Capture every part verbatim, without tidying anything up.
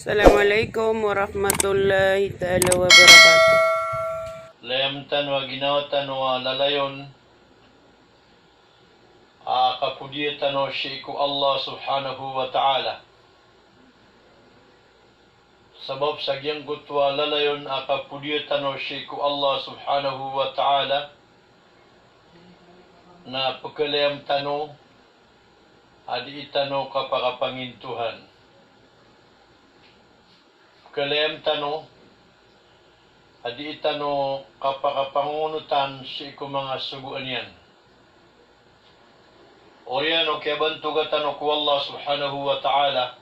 Assalamu alaikum warahmatullahi ta'ala wabarakatuh. Layam tano a ginawa tano a lalayon a kapodiya tano sii ko Allah subhanahu wa ta'ala. Sabap sa giyangkoto a lalayon a kapodiya tano sii ko Allah subhanahu wa ta'ala na pekalayam tano a dii tano kapakapangintohan. Pekalayam tano a dii tano kapakapangongonotan sii ko manga sogoan iyan. Oriyan o kiyabantoga tano ko Allah subhanahu wa ta'ala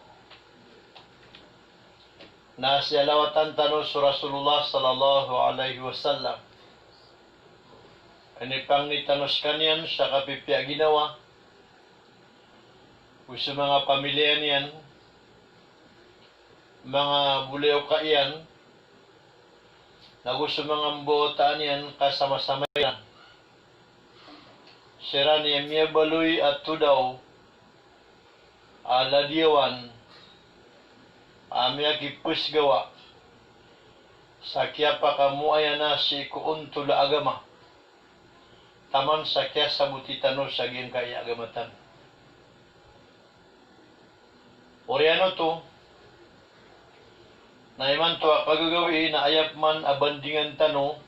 na siyalawatan tano so Rasulullah sallallahu alaihi wasallam. Inipangni tano sekaniyan sa kapipiya a ginawa, go so manga pamiliya niyan, manga bolayoka iyan, nago so manga mbawataan iyan ka sama-sama iran. Siran i miyabaloy a todaw a ladiyawan a miyakipesgawa sa kiyapakamoayana sii ko ontol a agama. Taman sa kiyasaboti tano sa giyangkai a agama tano. Oriyan oto, na imanto a kagagawii na aya pman a bandingan tano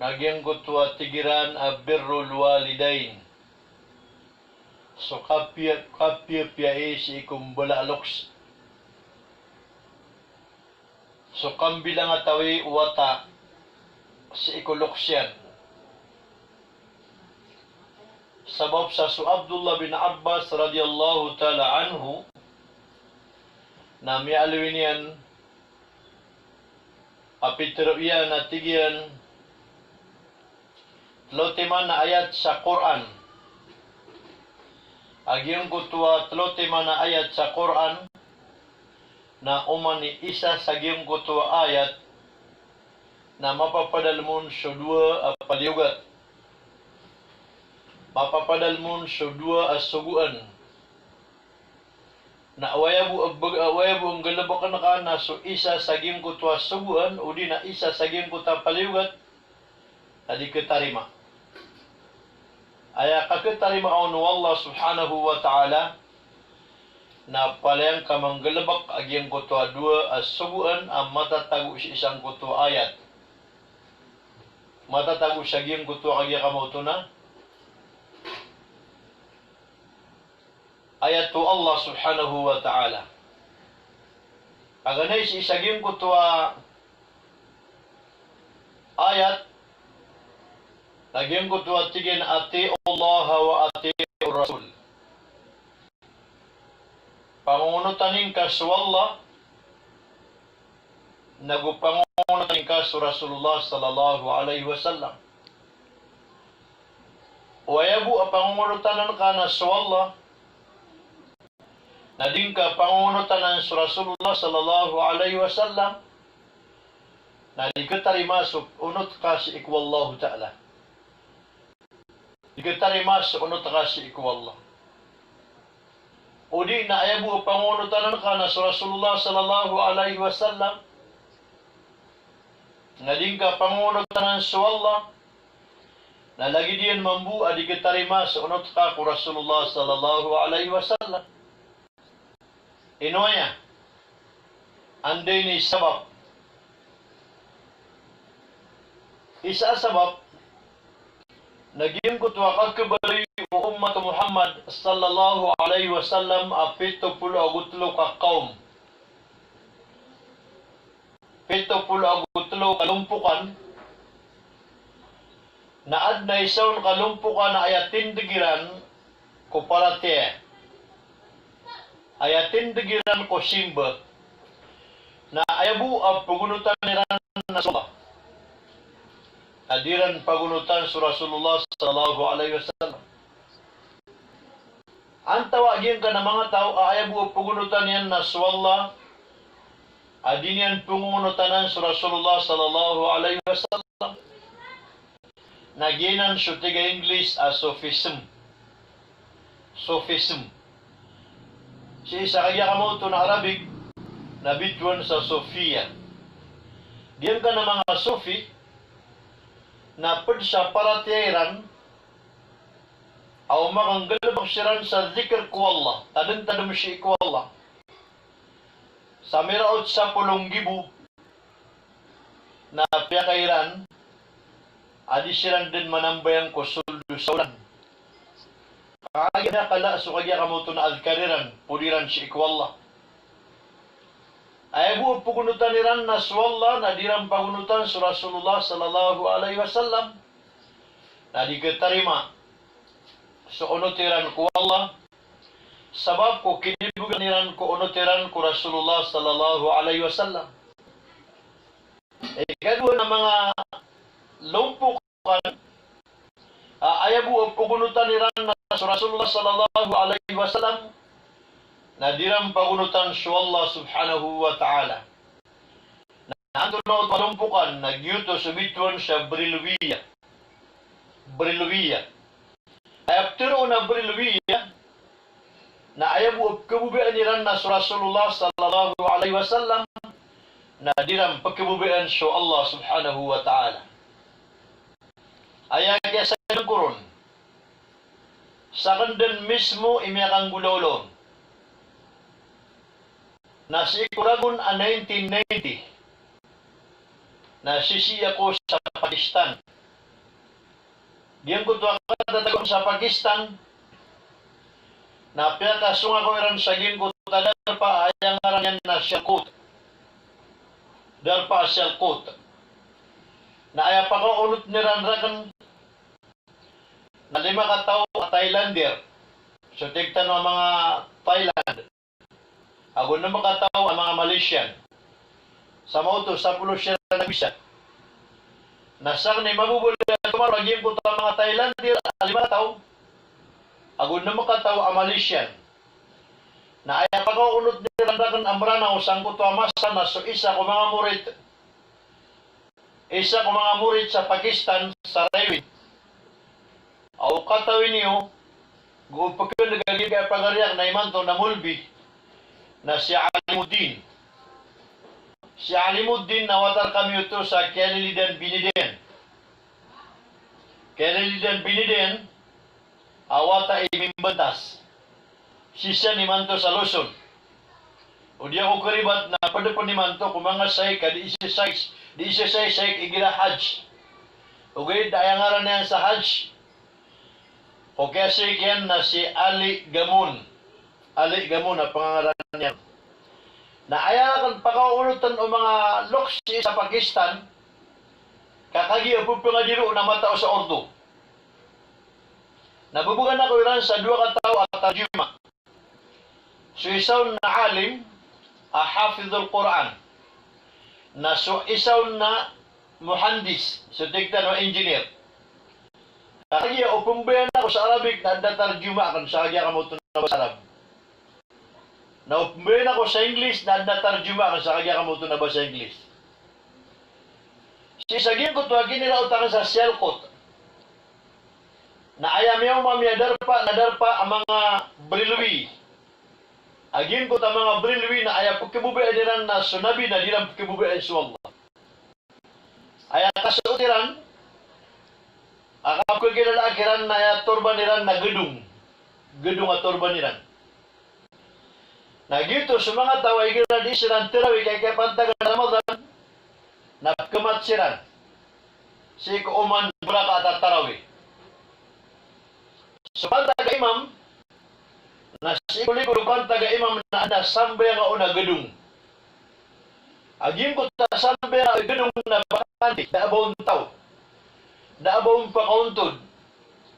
na giyangkoto a tig iran a birrul walidain. So kapiya, kapiyapiyai sii ko mbala a loks. So kambilangatawi o wata sii ko loks iyan. Sabap sa so Abdullah bin Abbas radiyallahu ta'ala anhu na miyaaloy niyan a pitero iyan a tig iyan, telo timan a ayat sa Qur'an. A giyangkoto a telo timan a ayat sa Qur'an na oman i isa sa giyangkoto a ayat na mapapadalem on so dowa a paliyogat. Mapapadalem on so dowa a sogoan. Na aya bo a beg-, aya bo a nggalebeken ka na so isa sa giyangkoto a sogoan, odi na isa sa giyangkoto a paliyogat, na di ketarima. Aya kaketarima on o Allah subhanahu wa ta'ala, na palaya ngka manggalebek a giyangkoto a dowa a sogoan a matatago sii sangkoto a ayat. Matatago sa giyangkoto a kagiya kamaoto na ayat o Allah subhanahu wa ta'ala. Paganay sii sa giyangkoto a ayat, na giyangkoto a tig iyan, "Ati'u Allaha wa ati'ur Rasul." Pangongonotan ingka so Allah, nago pangongonotan ingka so Rasulullah sallallahu alaihi wasallam. Aya bo a pangongonotan angka na so Allah, na di ngka pangongonotan so Rasulullah sallallahu alaihi wasallam, na di ketarima so onot ka sii ko Allahu Ta'ala. Di ketarima so onot ka sii ko Allah. Odi na aya bo a pangongonotan angka na so Rasulullah sallallahu alaihi wasallam, na di ngka pangongonotan so Allah, na lagid iyan mambo a di ketarima so onot ka ko Rasulullah sallallahu alaihi wasallam. Ino aya? Anda ini sabab? Isa a sabab, na giyangkoto a kakebaloy o ummat o Muhammad sallallahu alaihi wasallam a pito polo ago telo ka kaom. Pito polo ago telo ka lompokan, na aden a isa on ka lompokan a aya tindeg iran ko paratiyaya. Aya tindeg iran ko simba. Na aya bo a pagonotan iran na so Allah, na di ran pagonotan so Rasulullah sallallahu alaihi wasallam. Antawaa giyangkanan a manga taw a aya bo a pagonotan iyan na so Allah, a di niyan pangongonotan so Rasulullah sallallahu alaihi wasallam, na giyanan so tig a English a sophism. Sophism. Sii sa kagiya kamaoto na Arabic, na bitowan sa Sufiya. Giyangkanan a manga Sufi na pd sa paratiyaya iran a o makanggalbk siran sa dhikr ko Allah, tadmtadm sii ko Allah, sa miraot sapolo nggibo, na piyakairan a di siran dn manambayang ko sold o saolan. Kagiya kala so kagiya kamoto na adhkar iran, pd iran sii ko Allah. Aya bo a pagonotan iran na so Allah, na di iran pagonotan so Rasulullah sallallahu alaihi wasallam, na di khatarima so onot iran ko Allah, sabap ko kinibogan iran ko onot iran ko Rasulullah sallallahu alaihi wasallam. Ikadowa na manga lompokan a aya bo a pagonotan iran na so Rasulullah sallallahu alaihi wasallam, na di iran pagonotan so Allah subhanahu wa ta'ala. Na antonaa oto a lompokan? Na giyoto so bitowan sa Brilwiya. Brilwiya. Aya ptharoon a Brilwiya na aya bo a pkhababayaan iran na so Rasulullah sallallahu alaihi wasallam, na di iran pkhababayaan so Allah subhanahu wa ta'ala. Aya kiyasayan ko ron, sakn dn mismo i miyakanggolawla on. Na sii ko ragon a nineteen ninety, na sisii ako sa Pakistan. Giyangkoto a katatagoan sa Pakistan, na piyakasong ako iran sa giyangkoto a darpa a aya ngaran iyan na Sialkot. Darpa a Sialkot. Na aya pakaonotn iran rakn na lima kataw a Thailander. So tig tano a manga Thailand. Ago nem kataw a manga Malaysian. Sa maoto, sapolo siran a gisa. Na sakn i mabobol a tomaro a giyangkoto a manga Thailander a lima kataw ago nem kataw a Malaysian. Na aya pakaonotn iran rakn a Mranaw sangkoto a masa na so isa ko manga morit Isa ko manga morit sa Pakistan, sa Raiwind. Aw katawi niyo, go pkn ka giyangkaya pagariya akn a imanto na Molvi, na si Alimuddin. Si Alimuddin na wata rkami oto sa Khalilidan Biniden. Khalilidan Biniden, a wata i Mimbantas. Sii san imanto sa Luzon. O di ako karibat na pd pn imanto ko manga shaykh a di isa shaykh, di isa shaykh, shaykh igira Hajj. Ogaid na aya ngaran iyan sa Hajj ko kiya shaykh iyan na si Ali Gamoon. Ali Gamoon a pangangaran iyan. Na aya rakn pakaonotn o manga loks sii sa Pakistan, ka kagiya pphangadi roo na matao sa Urdu. Na bebgan ako iran sa dowa kataw a tarjuma. So isa on na alim a hafidhul Qur'an. Na so isa on na muhandis, so tig tano a engineer. Kagiya o pmbayan ako sa Arabic na adn a tarjuma akn sa kagiya kamoto na basa Arab. Na o pmbayan ako sa English na adn a tarjuma akn sa kagiya kamoto na basa English. Sii sa giyangkoto a kiniraot akn sa Sialkot, na aya miyaoma mi a darpa na darpa a manga Brilwi. A giyangkoto a manga Brilwi na aya pkhababayaan iran na so Nabi na di iran pkhababayaan so Allah. Aya kasoot iran a kapkhakilala kiran na aya torban iran na gedong. Gedong a torban iran. Na giyoto so manga taw a igira di siran tarawi ka ikiyapantagan a Ramadan, na pkhamat siran sii ko oman barakaat a tarawi. So pantag a imam, na sii ko likod o pantag a imam na adn a sambayang a ona gedong. A giyangkoto a sambayang a gedong na bakante, da a ba on taw, da a ba on pakaontod.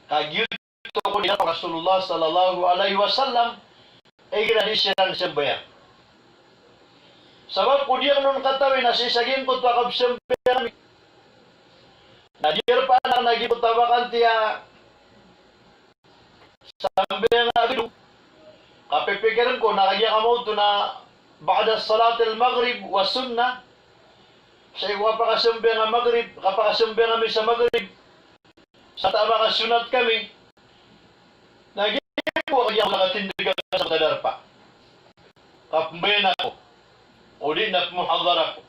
Ka giyoto ko di na Rasulullah sallallahu alaihi wasallam igira di siran sambayang. Sabap ko di akn on katawi na sii sa giyangkoto a kapsambayang ami na di darpa akn a giyangkoto a bakante a sambayang a gedong. Kapipikirn ko na kagiya kamoto na ba'da salatil maghrib wa sunnah. Sii ko kapakasambayang a maghrib, kapakasambayang ami sa maghrib, sa ta a makasunnat kami. Na giyoto a kagiya ako na katindg sa darpa. Kapmbayan ako. odi na pmuhadara ko.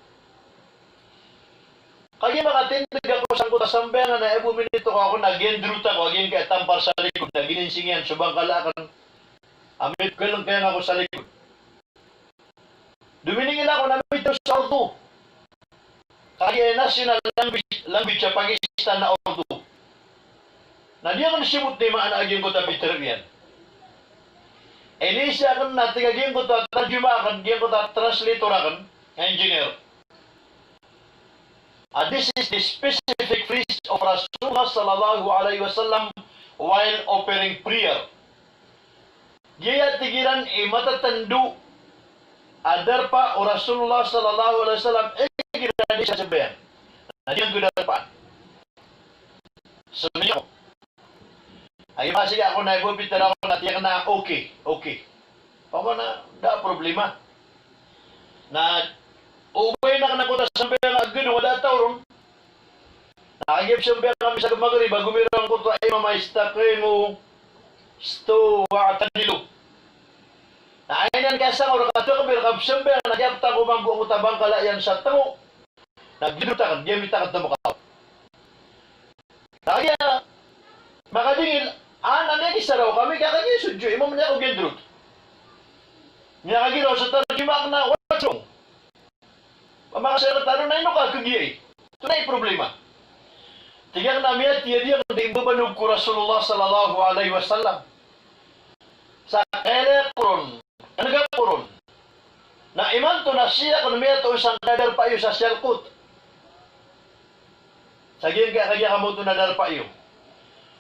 Kagiya makatindg ako sangkoto a sambayang na aya bo minito ko ako na gendrota ko a giyangkai a tampar sa likod na gininsingiyan so bangkala akn a mipkalngkayang ako sa likod. Dominingil ako na mitharo sa Urdu. Kagiya national language, language sa Pakistan na Urdu. Na di akn sibot i maana a giyangkoto a pitharo iyan. Iniza akn na tig a giyangkoto a tarjuma akn, giyangkoto a translator akn, engineer. Ah, this is the specific phrase of Rasulullah sallallahu alaihi wasallam while offering prayer. Giya tig iran i matatando a darpa o Rasulullah sallallahu alaihi wasallam igira di sa sambayang. Na di niyan ko darpaan. Semiyo. Ay, masig ako na ibo pitharo ako na tiyak na okay, okay. Ako na, da problema. Na, ubay na kna ko ta sambayang a gdong a da taw ron. Na kagiya psambayang kami sa Maghrib, a gomiraw angkoto a imam a istaqimu, istawu, wa'tadilu. Na aya niyan kiyasanga o rka takbir ka psambayang na kiyapta ko mambo angkoto a bangkala iyan sa tngo. Na gidrot akn, giya mitakd tmo ka. Kagiya makadingil, an, an aya kisaraw kami, ka kagiya so dyo imam niyan ko gendrot. Miyakagiraw so tarjuma akn na, what's wrong? Makasaya tano na ino ka kagiya i. Oto na i problema. Tig akn a miyatiyadi akn dn i mbabanog ko Rasulullah sallallahu alaihi wasallam. Sa kailay ko ron, knga ko ron. Na imanto na sii akn miyatoon sangkaya darpa iyo sa Sialkot. Sa giyangkaya kagiya kamaoto na darpa iyo.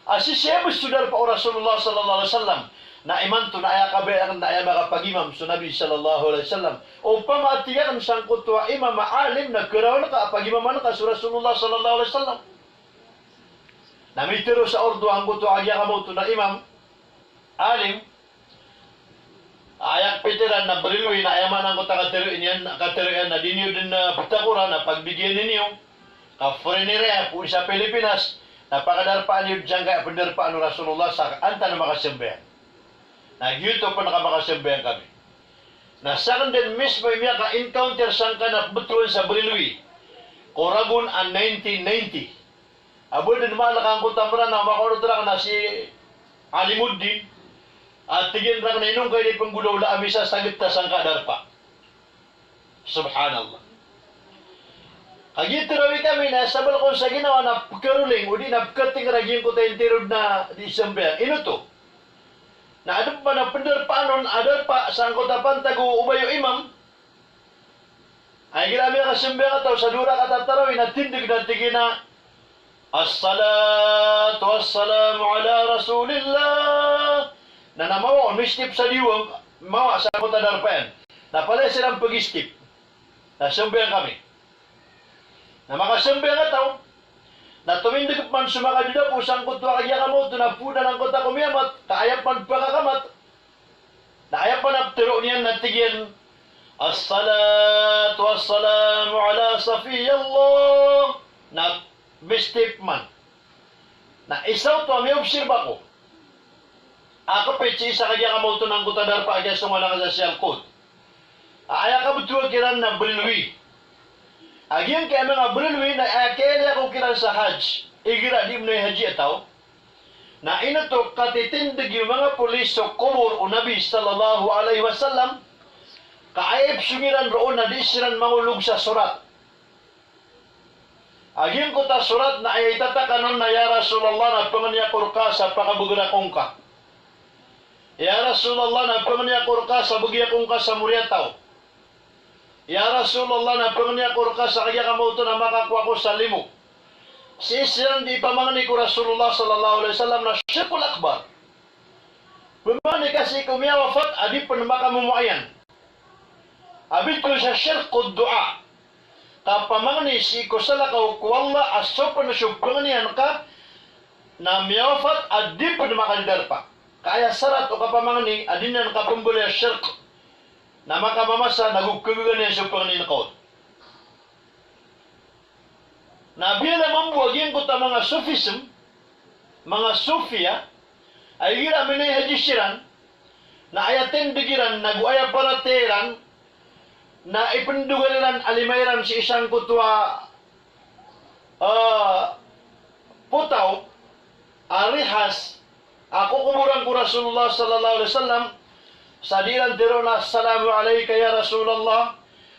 A sisii bo so darpa o Rasulullah sallallahu alaihi wasallam. Na imanto na aya kabaya akn na aya makapagimam so Nabi sallallahu alaihi wasallam. Opama a tig akn sangkoto a imam a alim na karawan ka a pagimaman ka so Rasulullah sallallahu alaihi wasallam. Na mitharo sa Urdu angkoto a kagiya kamaoto na imam alim. Aya pitharo iran na Brelwi na aya maana angkoto a katharo iyan, katharo iyan na di niyo dn, ah, pthakoran na pagbigiyan niyo. Ka foreigner iyan, poon sa Pilipinas, na pakadarpaan iyo sangkaya pndarpaan o Rasulullah sa antaa na makasambayang. Na giyoto pn ka makasambayang kami. Na sakn dn mismo i miyaka-encounter sangkanan a pmbtowan sa Brelwi ko Ragon a nineteen ninety. A ba dn maalk angkoto a Mranaw, makaorot rakn a si Alimuddin. A tig iyan rakn a ino ngka ini pnggolawlaa mi sa sagta sangkaya darpa. Subhanallah. Kagiya tharoa kami na sabala kon sa ginawa na pkaroling, odi na pkatingr a giyangkoto a intirod na di sambayang. Ino oto? Na adn pman a pndarpaan on a darpa sangkoto a pantag o obay o imam. Ay, igira miyakasambayang a taw sa dowa rakaat a tarawih na tindg na tig iyan a, "Assalatu wassalamu ala Rasulillah." Na, na mawa on, mistep sa diwang, mawa sangkoto a darpa iyan. Na palaya siran pag-istep. Na sambayang kami. Na makasambayang a taw. Na tomindg pman so makadoda ko sangkoto a kagiya kamaoto na poonan angkoto a komiyamat, ka aya pman pakakamat. Na aya pman a ptharoon iyan na tig iyan, "Assalatu wassalamu ala Safiyallah." Na mistep man. Na isa oto a miya-observe ako. A kapit sii sa kagiya kamaoto na angkoto a darpa a kiyasongan akn sa Sialkot. A aya kabtowa kiran na Brelwi. A giyangkai a manga Brelwi na aya kiyailay ako kiran sa Hajj. Igira di mnay Hajj a taw. Na ino oto, katitindg o manga polis so kobor o Nabi sallallahu alaihi wasallam, ka aya ipsong iran roo na di siran mangolog sa sorat. A giyangkoto a sorat na aya itatakan on na, "Ya Rasulullah, na pangni ako rka sa pakabgr ako ngka. Ya Rasulullah, na pangni ako rka sa bgi ako ngka sa moriyataw. Ya Rasulullah, na pangni ako rka sa kagiya kamaoto na makakowa ako sa limo." Sii siran di ipamangni ko Rasulullah sallallahu alaihi wasallam na shirkul akbar. Pmangni ka sii ko miyawafat a di pn makamomoayan. A bitowan sa shirkud du'a. Kapamangni sii ko salakaw ko Allah a so pn so pangnian ka na miyawafat a di pn makadidarpa. Ka aya sarat o kapamangni a di niyan kapmbalaya shirk. Na makamamasa na go kagaga niyan so pangnin ka on. Na biyala mambo a giyangkoto a manga Sufism, manga Sufiya, a igira minay Hajj siran, na aya tindg iran, na go aya paratiyaya iran, na ipndogal iran a lima iran sii sangkoto a, ah, potaw a rihas a kokoboran ko Rasulullah sallallahu alaihi wasallam, sa dii iran tharoon a, "Assalamu alayka ya Rasulallah."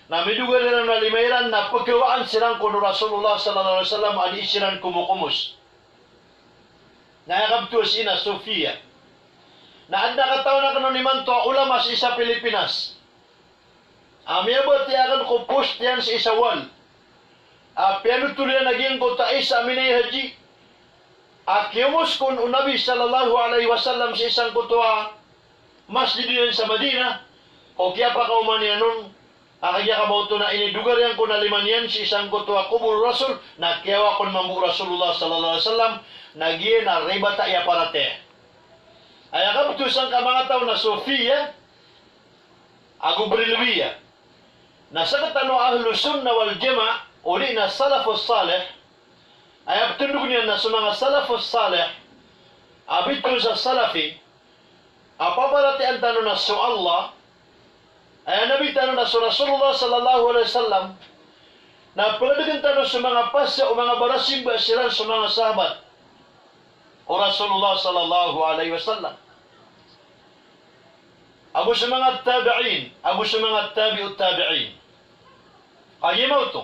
Na midogal iran a lima iran na pkhawaan siran kon o Rasulullah sallallahu alaihi wasallam a dii siran komokomos. Na aya kabtowan sii na Sufiya. Na adn a katawan akn on imanto a ulama sii sa Pilipinas a miyabatiya akn ko post iyan sii sa wall a piyanotol iyan a giyangkoto a isa a minay haji a kiyomos kon o Nabi sallallahu alaihi wasallam sii sangkoto a masjid iyan sa Madinah, o kiyapakaoma niyan on a kagiya ka ba oto na inidogal iyan kon a lima niyan sii sangkoto a kobor o Rasul, na kiyawa kon mambo o Rasulullah sallallahu alaihi wasallam, na giya na ribat a aya paratiyaya. Aya kabtowan sangka manga taw na Sufiya ago Barelwiya. Na sktano a Ahlus Sunnah wal Jamaah, odi na Salafus Salih, aya ptondog niyan na so manga Salafus Salih a bitowan sa Salafi, a paparatiyayaan tano na so Allah, aya Nabi tano na so Rasulullah sallallahu alaihi wasallam, na pngdgn tano so manga pasa o manga barasimba siran so manga sahabat o Rasulullah sallallahu alaihi wasallam, ago so manga tabi'in, ago so manga tabi'ut tabi'in. Kagiya mambo oto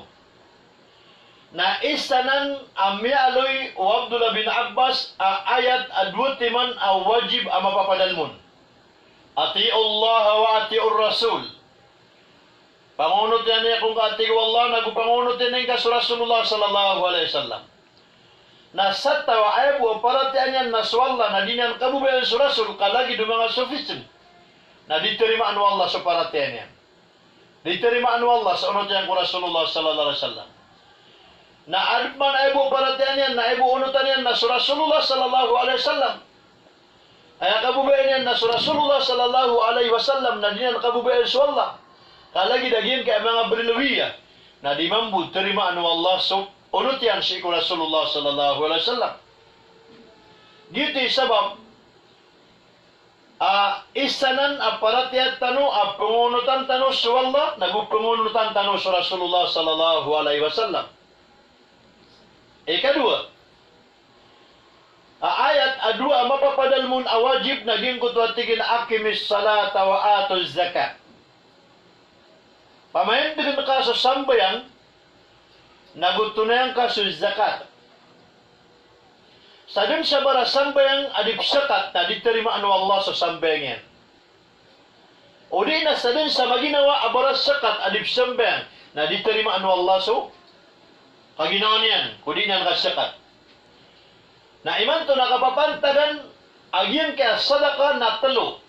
na isa nan a miyaaloy o Abdullah bin Abbas a ayat a dowa timan a wajib a mapapadalm on. "Ati'ullaha wa ati'ur Rasul." Pangonoti niyan ko ngka a tig o Allah, nago pangonoti niyan ka so Rasulullah sallallahu alaihi wasallam. Na sa taw a aya bo a paratiyaya niyan na so Allah na di niyan kababayaan so Rasul, kalagid o manga Sufism, na di tarimaan o Allah so paratiyaya niyan. Di tarimaan o Allah so onot iyan ko Rasulullah sallallahu alaihi wasallam. Na adn man a aya bo a paratiyaya niyan na aya bo a onotan iyan na so Rasulullah sallallahu alaihi wasallam, aya kababayaan iyan na so Rasulullah sallallahu alaihi wasallam, na di niyan kababayaan so Allah, kalagid a giyangkai a manga Barelwiya, na di mambo tarimaan o Allah so onot iyan sii ko Rasulullah sallallahu alaihi wasallam. Giyoto i sabap a isa nan a paratiyaya tano a pangonotan tano so Allah, nago pangonotan tano so Rasulullah sallallahu alaihi wasallam. Ikadowa a ayat a dowa a mapapadalm on a wajib na giyangkoto a tig iyan a, "Aqimis salata wa atuz zakah." Pamaindgn ka so sambayang, nago tonayan ka so zakat. Sadn sa barasambayang a di pzakat na di tarimaan o Allah so sambayang iyan. Odi na sadn sa maginawa a barazakat a di pzambayang na di tarimaan o Allah so kaginawa niyan ko di niyan kazakat. Na imanto na kapapantagan a giyangkaya sadaka na tlo.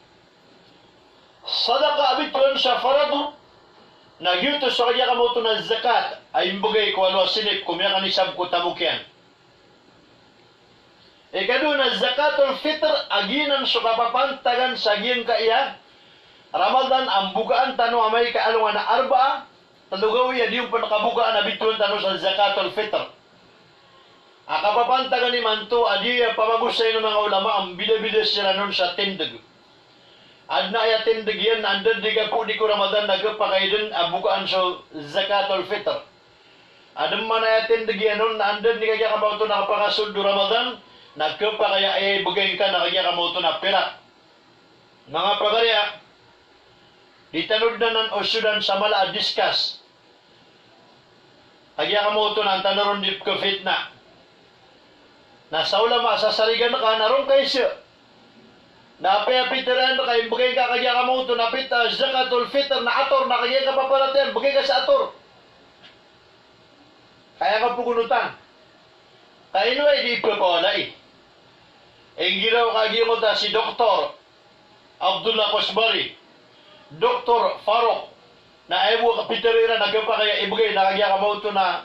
Sadaka a bitowan sa farado, na giyoto so kagiya ka maoto na zakat a imbgay ko walo a sinip ko miyakanisab ko tamok iyan. Ikadowa na zakatul fitr a giyanan so kapapantagan sa giyangkaya Ramadan a mbokaan tano amay ka alongan a Arbaa, tlo gawii a di on pn kabokaan a bitowan tano sa zakatul fitr. A kapapantagan imanto a di a pamagosayn o manga ulama a mbidabida siran on sa tindg. Adn a aya tindg iyan na anda dn i kapodi ko Ramadan na khapakay dn a bokaan so zakatul fitr. Adn man a aya tindg iyan on na anda dn i kagiya ka maoto na kapakasold o Ramadan na khapakay a aya ibgay ngka na kagiya ka maoto na pirak. Manga pagariya, di tano dn anan osodan sa mala a discuss. Kagiya ka maoto na an tano ron di pkhafitna. Na sa ulama a sasarigan ka na roo ka isa. Na apiya pitharian ka, imbgay ka kagiya ka maoto na pitharo a zakatul fitr na ator, na kagiya ka paparatiyaya, mbgay ka sa ator. Ka aya ka pagonotan. Ka ino i di ipapawalay. Inggiraw ka giyangkoto a si Doktor Abdullah Kosbari, Doktor Farouk, na aya bo a kapitharo iran na khapakay a ibgay na kagiya ka maoto na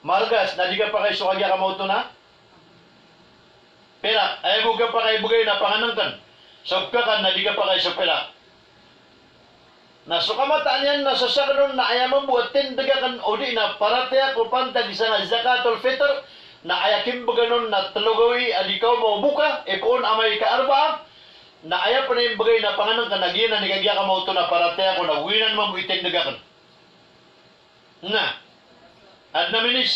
margas, na di khapakay so kagiya ka maoto na pirak. Aya bo khapakay a ibgay na pangnngkn. So pkhakan na di khapakay so pirak. Na so kamataan iyan na so sakn on na aya mambo a tindg akn odi na paratiyaya ko pantag sangkai a zakatul fitr, na aya kimbgan on na tlo gawii a di kaoma o boka, ipoon amay ka Arbaa, na aya pn a imbgay na pangnngkn a giyanan i kagiya kamaoto na paratiyaya ko na giyanan mambo i tindg akn. Na adn a minis.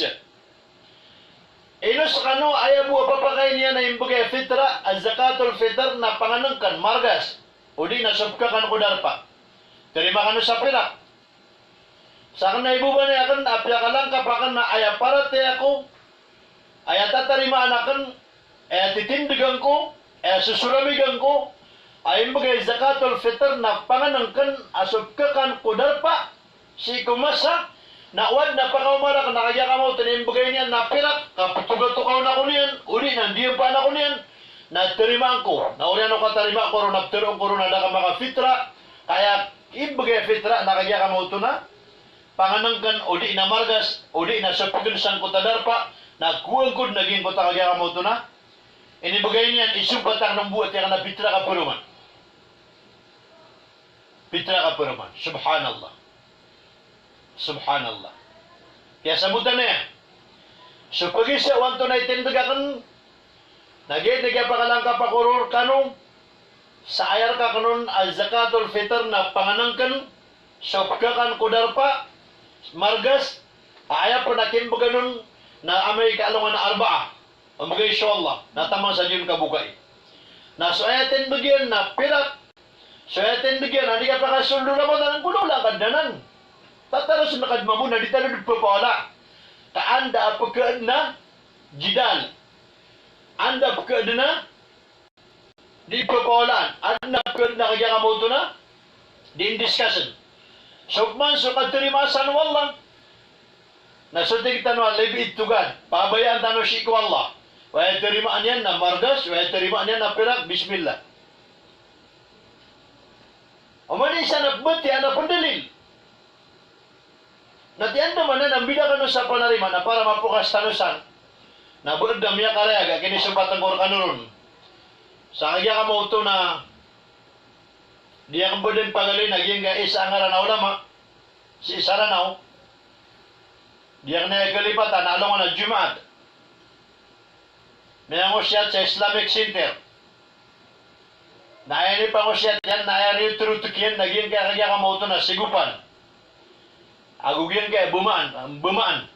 Ino skano aya bo a papakain iyan a imbgay a fitra, a zakatul fitr, na pangnngkn, margas, odi na so pkhakan ko darpa? Tarimaa kano sa pirak? Sakn na ibobanay akn a piyakalangkap akn a aya paratiyaya ko, aya tatarimaan akn, aya titindgan ko, aya sosoramigan ko, a imbgay zakatul fitr na pangnngkn a so pkhakan ko darpa sii ko masa, na o adn a pakaoma rakn a kagiya kamaoto na imbgay niyan na pirak, ka ptogatokawn ako niyan, odi na ndiyampaan ako niyan, na tarimaan ko, na oriyan o katarimaa ko ron na ptharoon ko ron a da ka makafitra, ka aya imbgay a fitra na kagiya kamaoto na pangnngkn, odi na margas, odi na so pkhakan sangkoto a darpa, na kowaan ko dn a giyangkoto a kagiya kamaoto na inibgay niyan, isompat akn mambo a tiyakan a fitra ka paroman. Fitra ka paroman. Subhanallah. Subhanallah. Kiyasabotan iyan. So pagisa o antonaa i tindg akn, na giya, na giya pakalangkap ako roo rkano sa aya rka kn on a zakatul fitr na pangnngkn, so pkhakan ko darpa, margas, a aya pn a kimbgan on na amay ka alongan a Arbaa. Ombgay so Allah, na taman sa diyon kabokai. Na so aya tindg iyan na pirak, so aya tindg iyan na di ka pakasold o Ramadan, golaola ka dn anan. Tataros na ka dn mambo na di tano dn pphawala. Ka anda a pkhaadn a jidal. Anda a pkhaadn a di pphawlaan. Adn a pkhaadn a kagiya kamaoto na di ndiscuss. So pman so katarimaa san o Allah. Na so tig tano a lbi itogad, pabayaan tano sii ko Allah. Aya tarimaan iyan na margas, aya tarimaan iyan na pirak, bismillah. Oman i isa na pmbatiya na pndalil. Na tiyan da man na mbida kano sa panarima na para mapokas tano san. Na ba da miyakarayag a kinisompatan ko rkano ron. Sa kagiya kamaoto na di akn ba dn pagaloy na giyangkaya isa a ngaran a ulama sii sa Ranaw. Di akn aya kalipatan a alongan a Jumaat, miyangosiyat sa Islamic Center. Na aya inipangosiyat iyan na aya riyotrotok iyan na giyangkaya kagiya kamaoto na sigopan ago giyangkaya bmaan, bmaan.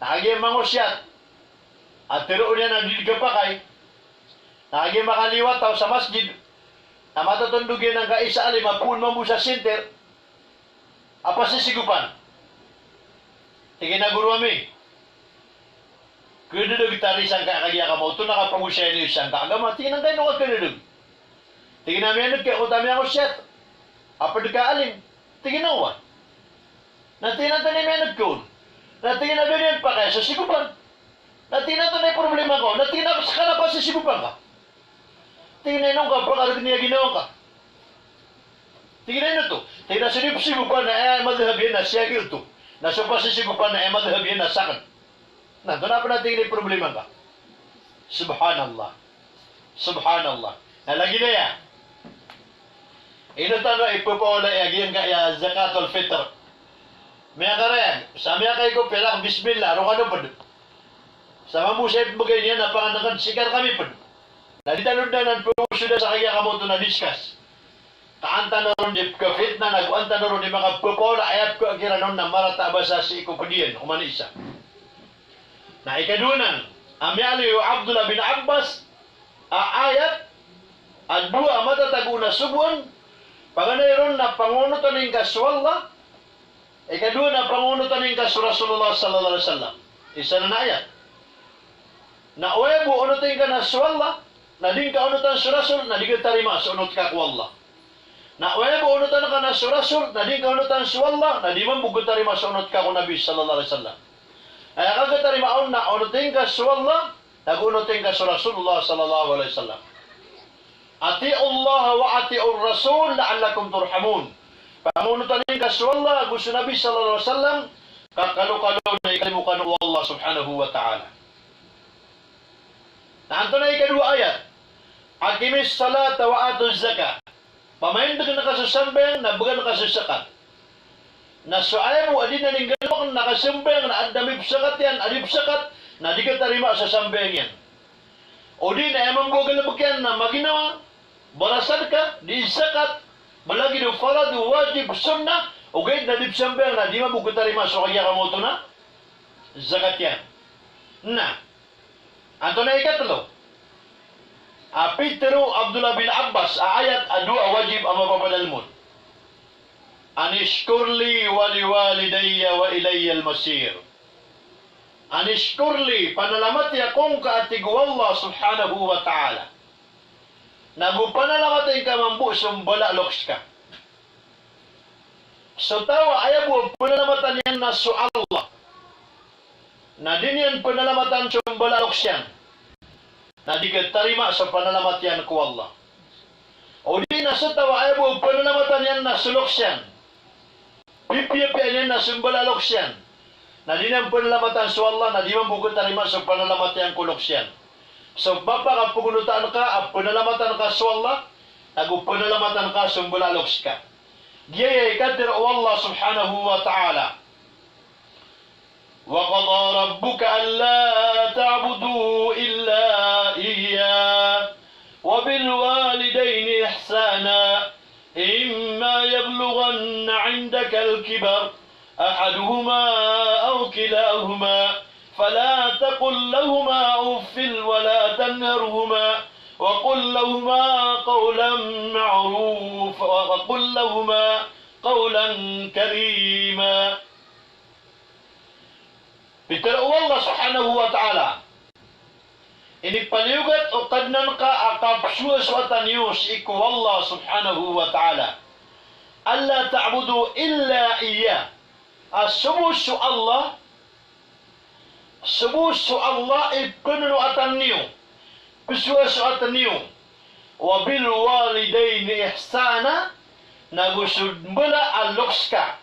Na kagiya mangosiyat a tharoon iyan a di dn kapakay. Na kagiya makaliyo a taw sa masjid na matatondog iyan angkai sa alim a poon mambo sa center a pasisigopan. Tig iyan a, "Goro ami, khadadg ta ri sangkai a kagiya kamaoto na kapagosaya niyo sangkai a agama." Tig iyan a, "Angkaino ka khadadg?" Tig iyan a, "Miyan'g ka ko ta miyangosiyat a pd ka alim." Tig iyan a, "Oway." Na tig iyan a, "Antonaa i miyan'g ka on?" Na tig iyan a, "Da niyan pakay so sigopan." Na tig iyan a, "Antonaa i problema ngka on?" Na tig iyan a, "Ska na pasisigopan ka." Tig iyan a, "Ino ngka pakargn iyan a ginawa ngka?" Tig iyan a, "Ino oto?" Tig iyan a, "So di psigopan na aya madhhab iyan na siyagi oto. Na so pasisigopan na aya madhhab iyan na sakn." Na antonaa pn a tig iyan i problema ngka? Subhanallah. Subhanallah. Na lagid aya, ino tano ipphawala a giyangkaya zakatul fitr? Miyakarayag, sa miyakay ko pirak, bismillah, roo kano pd. Sa mambo sa ipmbgay niyan na pangnngkn, sii ka rkami pd. Na di tano dn anan phosoda sa kagiya kamaoto na discuss. Ka an tano ron di pkhafitna, na go an tano ron di makapphawala, aya pkhakiran on na marata a basa sii ko pd iyan, oman i isa. Na ikadowa nan, a miyaaloy o Abdullah bin Abbas a ayat a dowa a matatago na sogoan, paganay ron na pangonotan ingka so Allah, ikadowa na pangonotan ingka so Rasulullah sallallahu alaihi wasallam. Isa nan a ayat. Na oway bo onotan ka na so Allah, na di ngka onotan so Rasul, na di ka tarimaa so onot ka ko Allah. Na oway bo onotan ka na so Rasul, na di ngka onotan so Allah, na di mambo ka tarimaa so onot ka ko Nabi sallallahu alaihi wasallam. Aya ka katarimaa on na onotan ka so Allah, na go onotan ka so Rasulullah sallallahu alaihi wasallam. "Ati'ullaha wa ati'ur rasul la'allakum turhamun." Pangonotan ingka so Allah ago so Nabi sallallahu alaihi wasallam, ka kalokalo na ikalimo kano o Allah subhanahu wa ta'ala. Na antonaa i ikadowa a ayat? "Aqimis salata wa atuz zakah." Pamaindgn ka so sambayang na bgan ka so zakat. Na so aya bo a di na ninggalbkn a kasambayang na adn a mipzakat iyan a di pzakat, na di katarimaa so sambayang iyan. Odi na aya mambo a galbk iyan na maginawa, Barasan ka, di zakat, ba lagid o farad, wajib, sunnah, ogaid na di pzambayang na di mambo khatarima so kagiya ka maoto na zakat iyan. Na, antonaa i ikatlo? A pitharo o Abdullah bin Abbas a ayat a dowa a wajib a mapapadalem on: Anishkur li wa liwalidayya wa ilayyal masir. Anishkur li, panalamati akongka, a tig o Allah subhanahu wa ta'ala. Nago panalamati ngka mambo so mbala a loks ka. So taw a aya bo a panalamatan iyan na so Allah, na di niyan panalamatan so mbala a loks iyan, na di khatarima so panalamati iyan ko Allah. O di na so taw a aya bo a panalamatan iyan na so loks iyan, pipiyapiyaan iyan na so mbala a loks iyan, na di niyan panalamatan so Allah, na di mambo khatarima so panalamati iyan ko loks iyan. So mapakapagonotaan ka a panalamatan ka so Allah, nago panalamatan ka so mbala a loks ka. Giyaya i katharo o Allah subhanahu wa ta'ala: Wa qada rabbuka alla ta'budu illa iyyah, wa bil walidayni ihsana, imma yablughanna 'indakal kibara ahaduhuma aw kilahuma, fala taqul lahuma uffin wa la tanharhuma, wa qul lahuma qawlan ma'ruf-, wa qul lahuma qawlan karima. Pitharo o Allah subhanahu wa ta'ala, inipaliyogat o Kadnan ka a kapsoasoatan iyo sii ko Allah subhanahu wa ta'ala. Alla ta'budu illa iyyah. A so bo so Allah, so bo so Allah i penonoatan iyo, pesoasoatan iyo. Wa bil walidayni ihsana, nago so mbala a loks ka,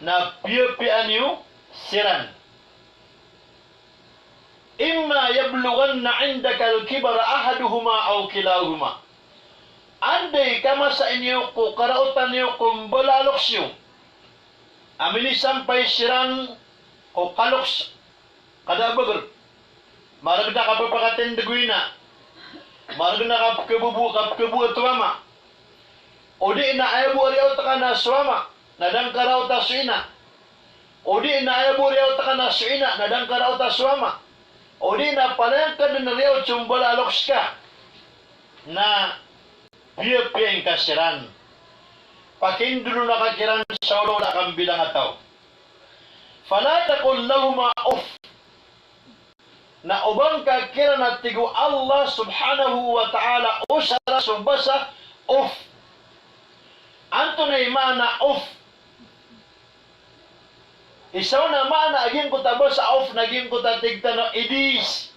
na piyapiyaan iyo siran. Imma yablughanna 'indakal kibara ahaduhuma aw kilahuma. Anda i kamasain iyo ko karaotan iyo ko mbala a loks iyo. A minisampay siran ko kaloks, kada a bagr. Margn a kapphakatindg o ina. Margn a kapkhabobo, kapkhaboat o ama. O di na aya bo a riyaot ka na so ama, na da ngka raota so ina. O di na aya bo a riyaot ka na so ina, na da ngka raota so ama. O di na palaya ngka dn riyaot so mbala a loks ka, na piyapiyai ngka siran. Pakindolona ka kiran sa olo a kambilang a taw. Fala taqul lahuma uff. Na o ba ngka kiran, a tig o Allah subhanahu wa ta'ala, osara so basa uff. Antonaa i maana uff? Isa on a maana a giyangkoto a basa uff na giyangkoto a tig tano a idis.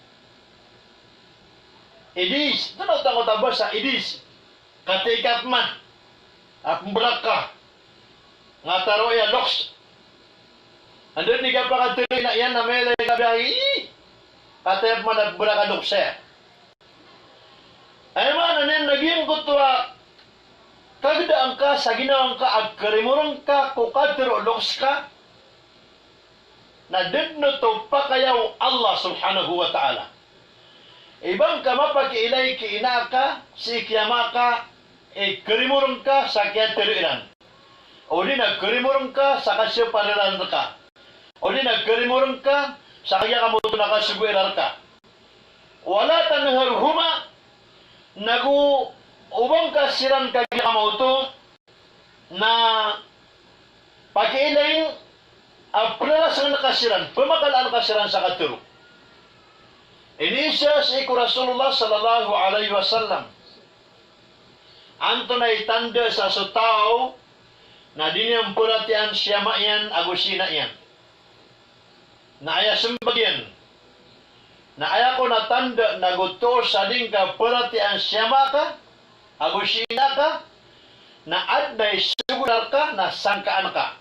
Idis. Antonaa oto angkoto a basa a idis? Katii ka pman a pmbrak ka, nga taro iyan loks. Anda dn i kapakatero o ina iyan na mailay ka biya, ii, katii pman a pmbrak a loks aya. Aya maana niyan na giyangkoto a kagdaan ka sa ginawa ngka a karimorng ka ko katero o loks ka, na da dn oto pakaya o Allah subhanahu wa ta'ala. I ba ngka mapakiilay ki ina ka sii ki ama ka, i karimorng ka sa kiyatero iran. O di na karimorng ka sa kasapar iran rka. O di na karimorng ka sa kagiya ka maoto na kasogo iran rka. Wala tanharhuma, nago o ba ngka siran kagiya ka maoto na pakiilayin a plarasngan ka siran, pmakalaan ka siran sa katero. Iniiza sii ko Rasulullah sallallahu alaihi wasallam, antonaa i tanda sa so taw na di niyan paratiyayaan si ama iyan ago si ina iyan? Na aya smbag iyan na aya kon a tanda na go toos a di ngka paratiyayaan si ama ka ago si ina ka, na adn a isogo iran rka na sangkaan ka.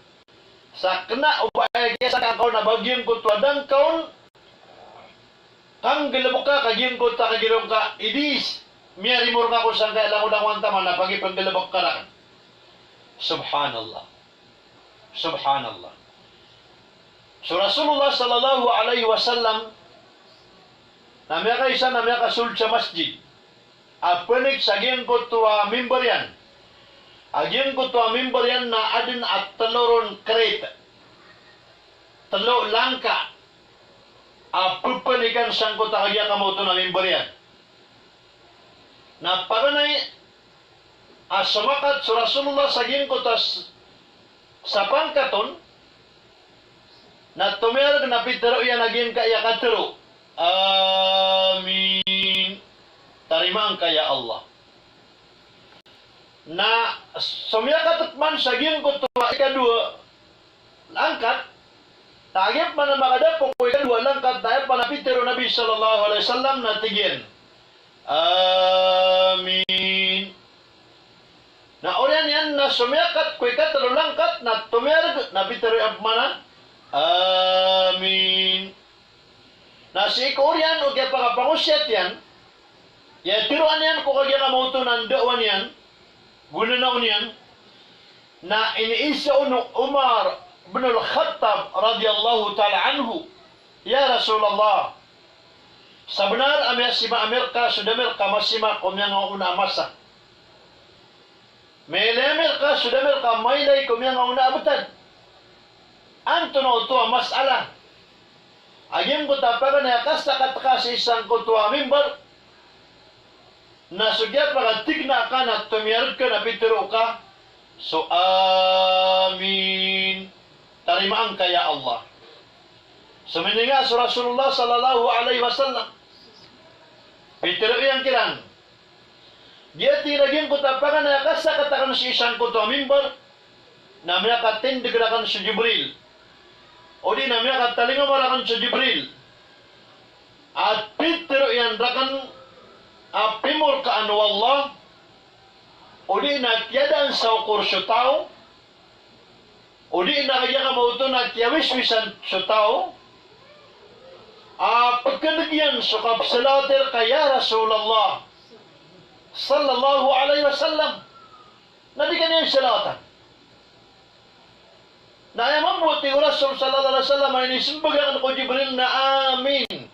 Sa kna o ba aya kiyasangkaan ka on na ba giyangkoto a da ngka on kanggalbka ka giyangkoto a kagiraw ngka, idis, miyarimorng ako sangkaya langolangowan taman a pagipnggalbk ka rakn. Subhanallah. Subhanallah. So Rasulullah sallallahu alaihi wasallam na miyakaisa, na miyakasold sa masjid. a panik sa giyangkoto a mimbar iyan. A giyangkoto a mimbar iyan na adn a tlo ron krit, tlo langkat a pepanikan sangkoto a kagiya kamaoto na mimbar iyan. Na paganay a somakat so Rasulullah sa giyangkoto a s-, sa pangkat on, na tomiyarg na pitharo iyan a giyangkaya katharo, "Amin. Tarimaan ka ya Allah." Na somiyakat pman sa giyangkoto a ikadowa langkat, na kagiya pman a makadapo ko ikadowa langkat, na aya pman a pitharo o Nabi sallallahu alaihi wasallam na tig iyan, "Amin." Na oriyan iyan na somiyakat ko ikatlo langkat, na tomiyarg na pitharo iyan pman a, "Amin." Na sii ko oriyan o kiyapakapangosiyat iyan, iyatiroa niyan ko kagiya kamaoto na ndawa niyan, gonanaw niyan, na iniiza on o Umar bin Al-Khattab radiyallahu ta'ala anhu, "Ya Rasulullah, sabnar a miyasima ami rka so da ami rka masima ko miyangaona a masa. Mailay ami rka so da ami rka mailay ko miyangaona a btad. Antonaa oto a mas'ala a giyangkoto a paganay a kasakat ka sii sangkoto a mimbar, na so kiyapakatigna ka na tomiyarg ka na pitharo ka so 'Amin. Tarimaan ka ya Allah.'" So mininga so Rasulullah sallallahu alaihi wasallam, pitharo iyan kiran, giya tig iyan a giyangkoto a paganay a kasakat akn sii sangkoto a mimbar, na miyakatindg rakn so Jibril, odi na miyakatalingoma rakn so Jibril a pitharo iyan rakn a pimorkaan o Allah, odi na tiyadaan sa okor so taw, odi na kagiya kamaoto na tiyawiswisan so taw, a pkneg iyan so kapsalawat rka ya Rasulullah sallallahu alaihi wasallam, na di ka niyan salawatan. Na aya mambo, tig o Rasul sallallahu alaihi wasallam, a inismbag akn ko Jibril na, "Amin.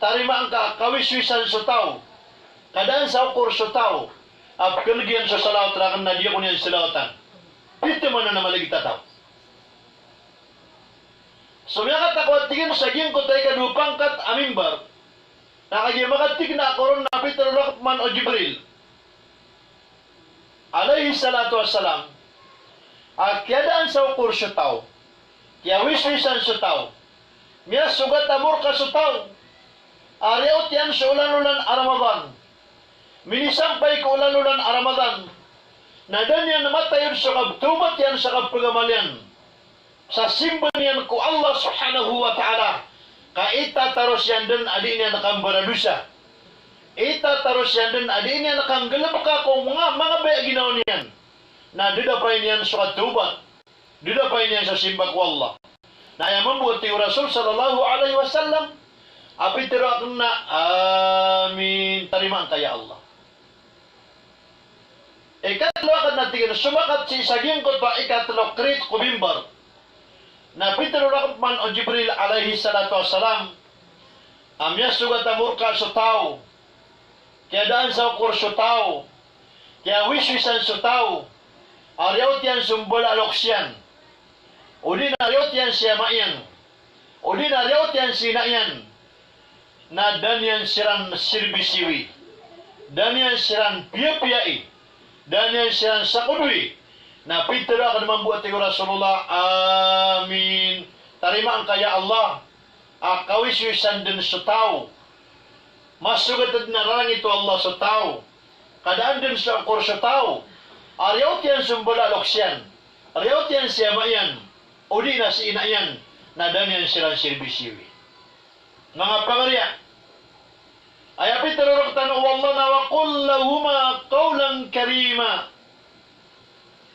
Tarimaan ka, kawiswisan so taw, kadaan sa okor so taw, a pkneg iyan so salawat rakn na di ako niyan salawatan." Pitharo man a maligtataw. So miyakatakowa, tig iyan, sa giyangkoto a ikadowa pangkat a mimbar, na kagiya makatigna ako ron na pitharo rakn pman o Jibril alayhis salatu wassalam a kiyadaan sa okor so taw, kiyawiswisan so taw, miyasogat a morka so taw a riyaot iyan so olan-olan a Ramadan, minisampay ko olan-olan a Ramadan, na da niyan matayod so kapthawbat iyan sa kapagamal iyan sa simba niyan ko Allah subhanahu wa ta'ala, ka itataros iyan dn a dii niyan kambaradosa, itataros iyan dn a dii niyan kanggalbka ko manga, manga baya a ginawa niyan, na dadapain iyan so katawbat, dadapain iyan so simba ko Allah. Na aya mambo, tig o Rasul sallallahu alayhi wasallam, a pitharo akn na, "Amin, tarimaan ka ya Allah." Ikatlo a katharo, tig iyan, somakat sii sa giyangkoto a ikatlo krit ko mimbar, na pitharo rakn pman o Jibril alayhis salatu wassalam a miyasogat a morka so taw, kiyadaan sa okor so taw, kiyawiswisan so taw a riyaot iyan so mbala a loks iyan, odi na riyaot iyan si ama iyan, odi na riyaot iyan si ina iyan, na da niyan siran sirbisiwi, da niyan siran piyapiyai, da niyan siran sakodowi. Na pitharo akn mambo, tig o Rasulullah, "Amin, tarimaan ka ya Allah, a kawiswisan dn so taw, masogat dn a rarangit o Allah so taw, kadaan dn sa okor so taw a riyaot iyan so mbala a loks iyan, riyaot iyan si ama iyan, odi na si ina iyan, na da niyan siran sirbisiwi." Manga pagariya, aya pitharo rktano o Allah na, "Wa qul lahuma qawlan karima."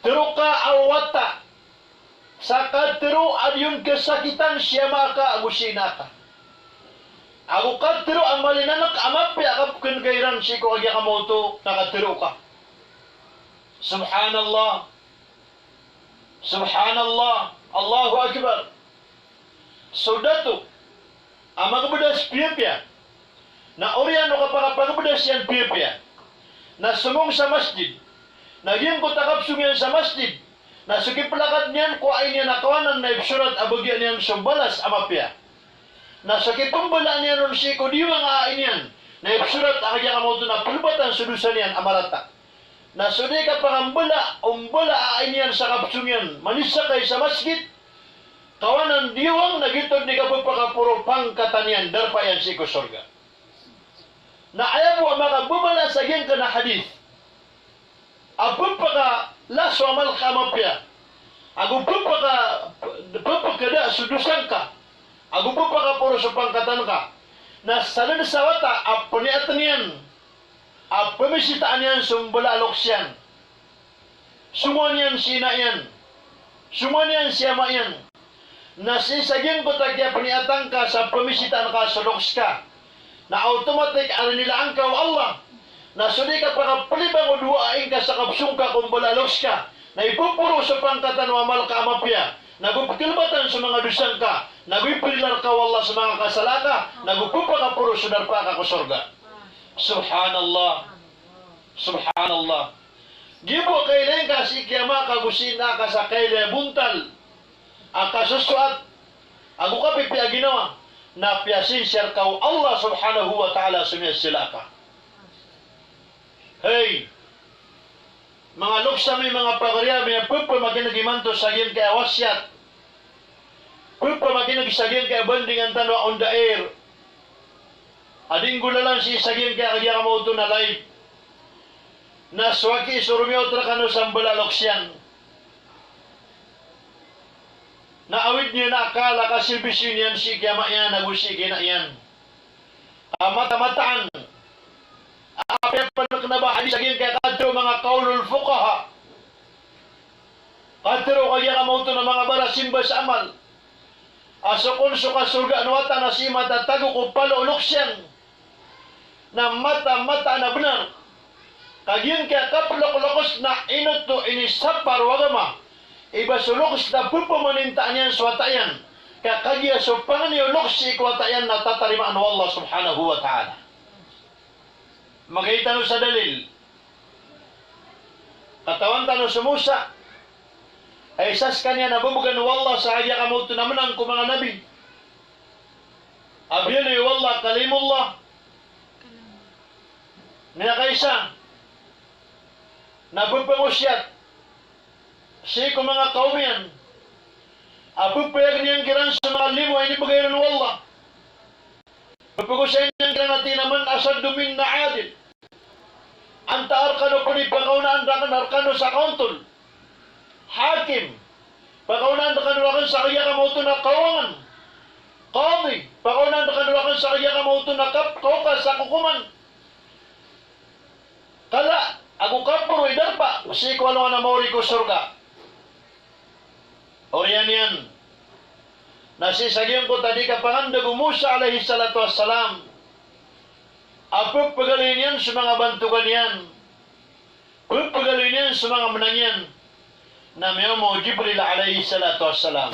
Tharoa ka a wata sa katharo a di on kasakitan si ama ka ago si ina ka, ago katharo a malinanak a mapiya a kapkhan'ga iran sii ko kagiya kamaoto na katharo ka. Subhanallah. Subhanallah. Allahu Akbar. So dato a magbdas piyapiya, na oriyan o kapakapagabdas iyan piyapiya, na somong sa masjid, na giyangkoto a kapsong iyan sa masjid, na so kiplakad niyan ko ai niyan a kawanan na ipsorat a bagian iyan so balas a mapiya. Na so kipmbala niyan on sii ko diwang a ai niyan, na ipsorat a kagiya ka maoto na plbatan so dosa niyan a marata. Na so di kapakambala o mbala a ai niyan sa kapsong iyan manisakay sa masjid, kawanan diwang na giyoto dn i kapphakaporo pangkatan iyan, darpa iyan sii ko sorga. Na aya bo a makababala sa giyangkanan a hadith a pphakalaso a amal ka a mapiya, ago pphaka, pphakada so dosa ngka, ago pphakaporo so pangkatan ka, na sadn sa wata a pniyatn iyan a pmbisitaan iyan so mbala a loks iyan. Songowan iyan si ina iyan. Songowan iyan si ama iyan. Na sii sa giyangkoto a kiyapniyatan ka sa pmbisitaan ka so loks ka, na automatic a rinilaan ka o Allah. Na so di kapakaplibang o dowaa ingka sa kapsong ka ko mbala a loks ka, na ipoporo so pangkatan o amal ka a mapiya, na go pklbatan so manga dosa ngka, na go iprila rka o Allah so manga kasala ka, na go pphakaporo so darpa ka ko sorga. Subhanallah. Subhanallah. Gibo a kailay ngka si kiyama ka go si ina ka sa kailay a bontal a kasosoat ago kapipiya a ginawa, na piyasinsiyar ka o Allah subhanahu wa ta'ala so miyasila ka. Hey, manga loks ami, manga pagari ami, a pphamakin'g imanto sa giyangkaya wasiyat, pphamakin'g sa giyangkaya bandingan tano a on-the-air a di nggolalan sii sa giyangkaya kagiya ka maoto na live. Na so aki so romiyaot rkano sa mbala a loks iyan, na awid niyan a akal a kasilbisi niyan sii ki ama iyan ago sii ki ina iyan. A mata-mataan a apiya pn kna ba hadith a giyangkaya katharo o manga qawlul fuqaha, katharo o kagiya ka maoto na manga barasimba sa amal, a so kon so kasorgaan o wata na sii matatago ko palo o loks iyan. Na mata-mataan a bnar ka giyangkaya kaplokloks na ino oto inisapar o agama i ba so loks na pphamanintaan iyan so wata iyan, ka kagiya so pangni o loks sii ko wata iyan na tatarimaan o Allah subhanahu wa ta'ala. Magay tano sa dalil. Katawan tano so Musa a isa skaniyan a bbgan o Allah sa kagiya ka maoto na mnang ko manga nabi a biyaloy o Allah, Kalimullah. Miyakaisa na pphangosiyat sii ko manga kawm iyan a pphayag niyan kiran so manga limo a inibgay ron o Allah. Pphagosay niyan kiran a tig iyan a, "Man ashaddu minna adl?" Antaa rkano pd i pakaonaan rakn, rkano sa kaontol? Hakim, pakaonaan rkano rakn sa kagiya ka maoto na kaowangan. Qadi, pakaonaan rkano rakn sa kagiya ka maoto na kap-, kaoka sa kokoman. Kala ago kaporo i darpa sii ko alongan a maori ko sorga. Oriyan iyan na sii sa giyangkoto a di kapangandg o Musa alayhis salatu wassalam a pphagaloyn iyan so manga bantogan iyan, pphagaloyn iyan so manga mnang iyan, na miyaoma o Jibril alayhis salatu wassalam.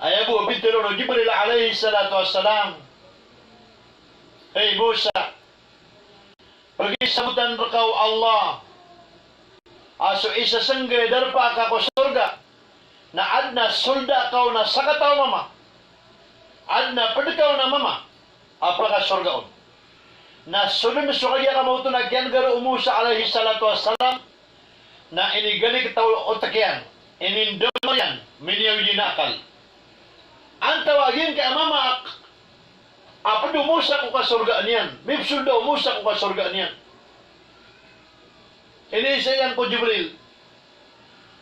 Aya bo a pitharo o Jibril alayhis salatu wassalam, "Hay Musa, pagisabotan rka o Allah a so isasngga i darpa ka ko sorga na adn a solda ka on a sakataw a mama, adn a pd ka on a mama a pakasorga on." Na so dn so kagiya ka maoto na kiyan'ga roo o Musa alayhis salatu wassalam, na inigaligtaw o otk iyan, inindamar iyan, miniyaw iyan a akal. Antawaa giyangkai a mama a pd o Musa ko kasorgaan iyan, mipsolda o Musa ko kasorgaan iyan? Iniiza iyan ko Jibril.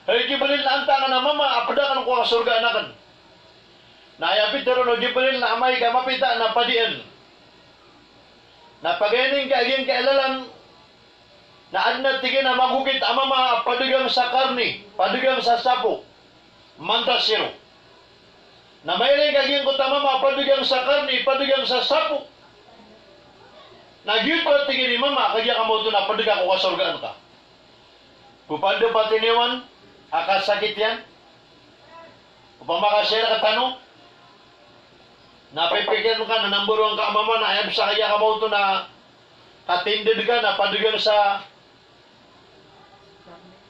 Hay Jibril, na antaa ngka a mama a pd akn ko kasorgaan akn? Na aya pitharo o Jibril na amay ka mapita na padian. Na pagayanin ka a giyangkai a lalan, na adn a tig iyan a magogit a mama a padgang sa karni, padgang sa sapo, mantasiro. Na mailay ka giyangkoto a mama a padgang sa karni, padgang sa sapo. Na giyoto a tig iyan i mama a kagiya ka maoto na pd ka ko kasorgaan ka. Bo pd a patiniwan a kasakit iyan. Opama ka saya rktano na pipikiran ka na number one ka a mama na aya bs a kagiya ka maoto na Katinded ka na padegang sa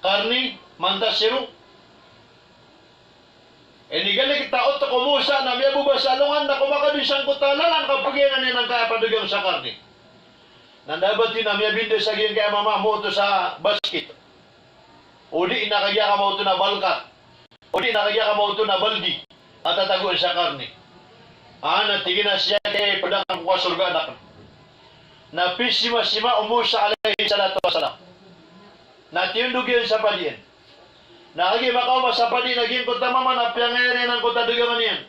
karni, mantasiru. Inigali kita oto ko Musa na miyababa sa alongan na komakadi sangkoto a lalan ka pegiyanan iyan angkaya padegang sa karni. Na dapat iyan na miyabinda sa giyangkaya mama a moto sa basket. O di na kagiya kamaoto na balkat. O di na kagiya kamaoto na baldi. A tatagoan sa karni. A na tig iyan a siyaki, ped akn ko kasorgaan akn. Na pisimasima o Musa alayhis salatu wassalam. Na tiyondog iyan sa padi iyan. Na kagiya makaoma sa padi na giyangkoto a mama na piyangayari iyan angkoto a degangan iyan.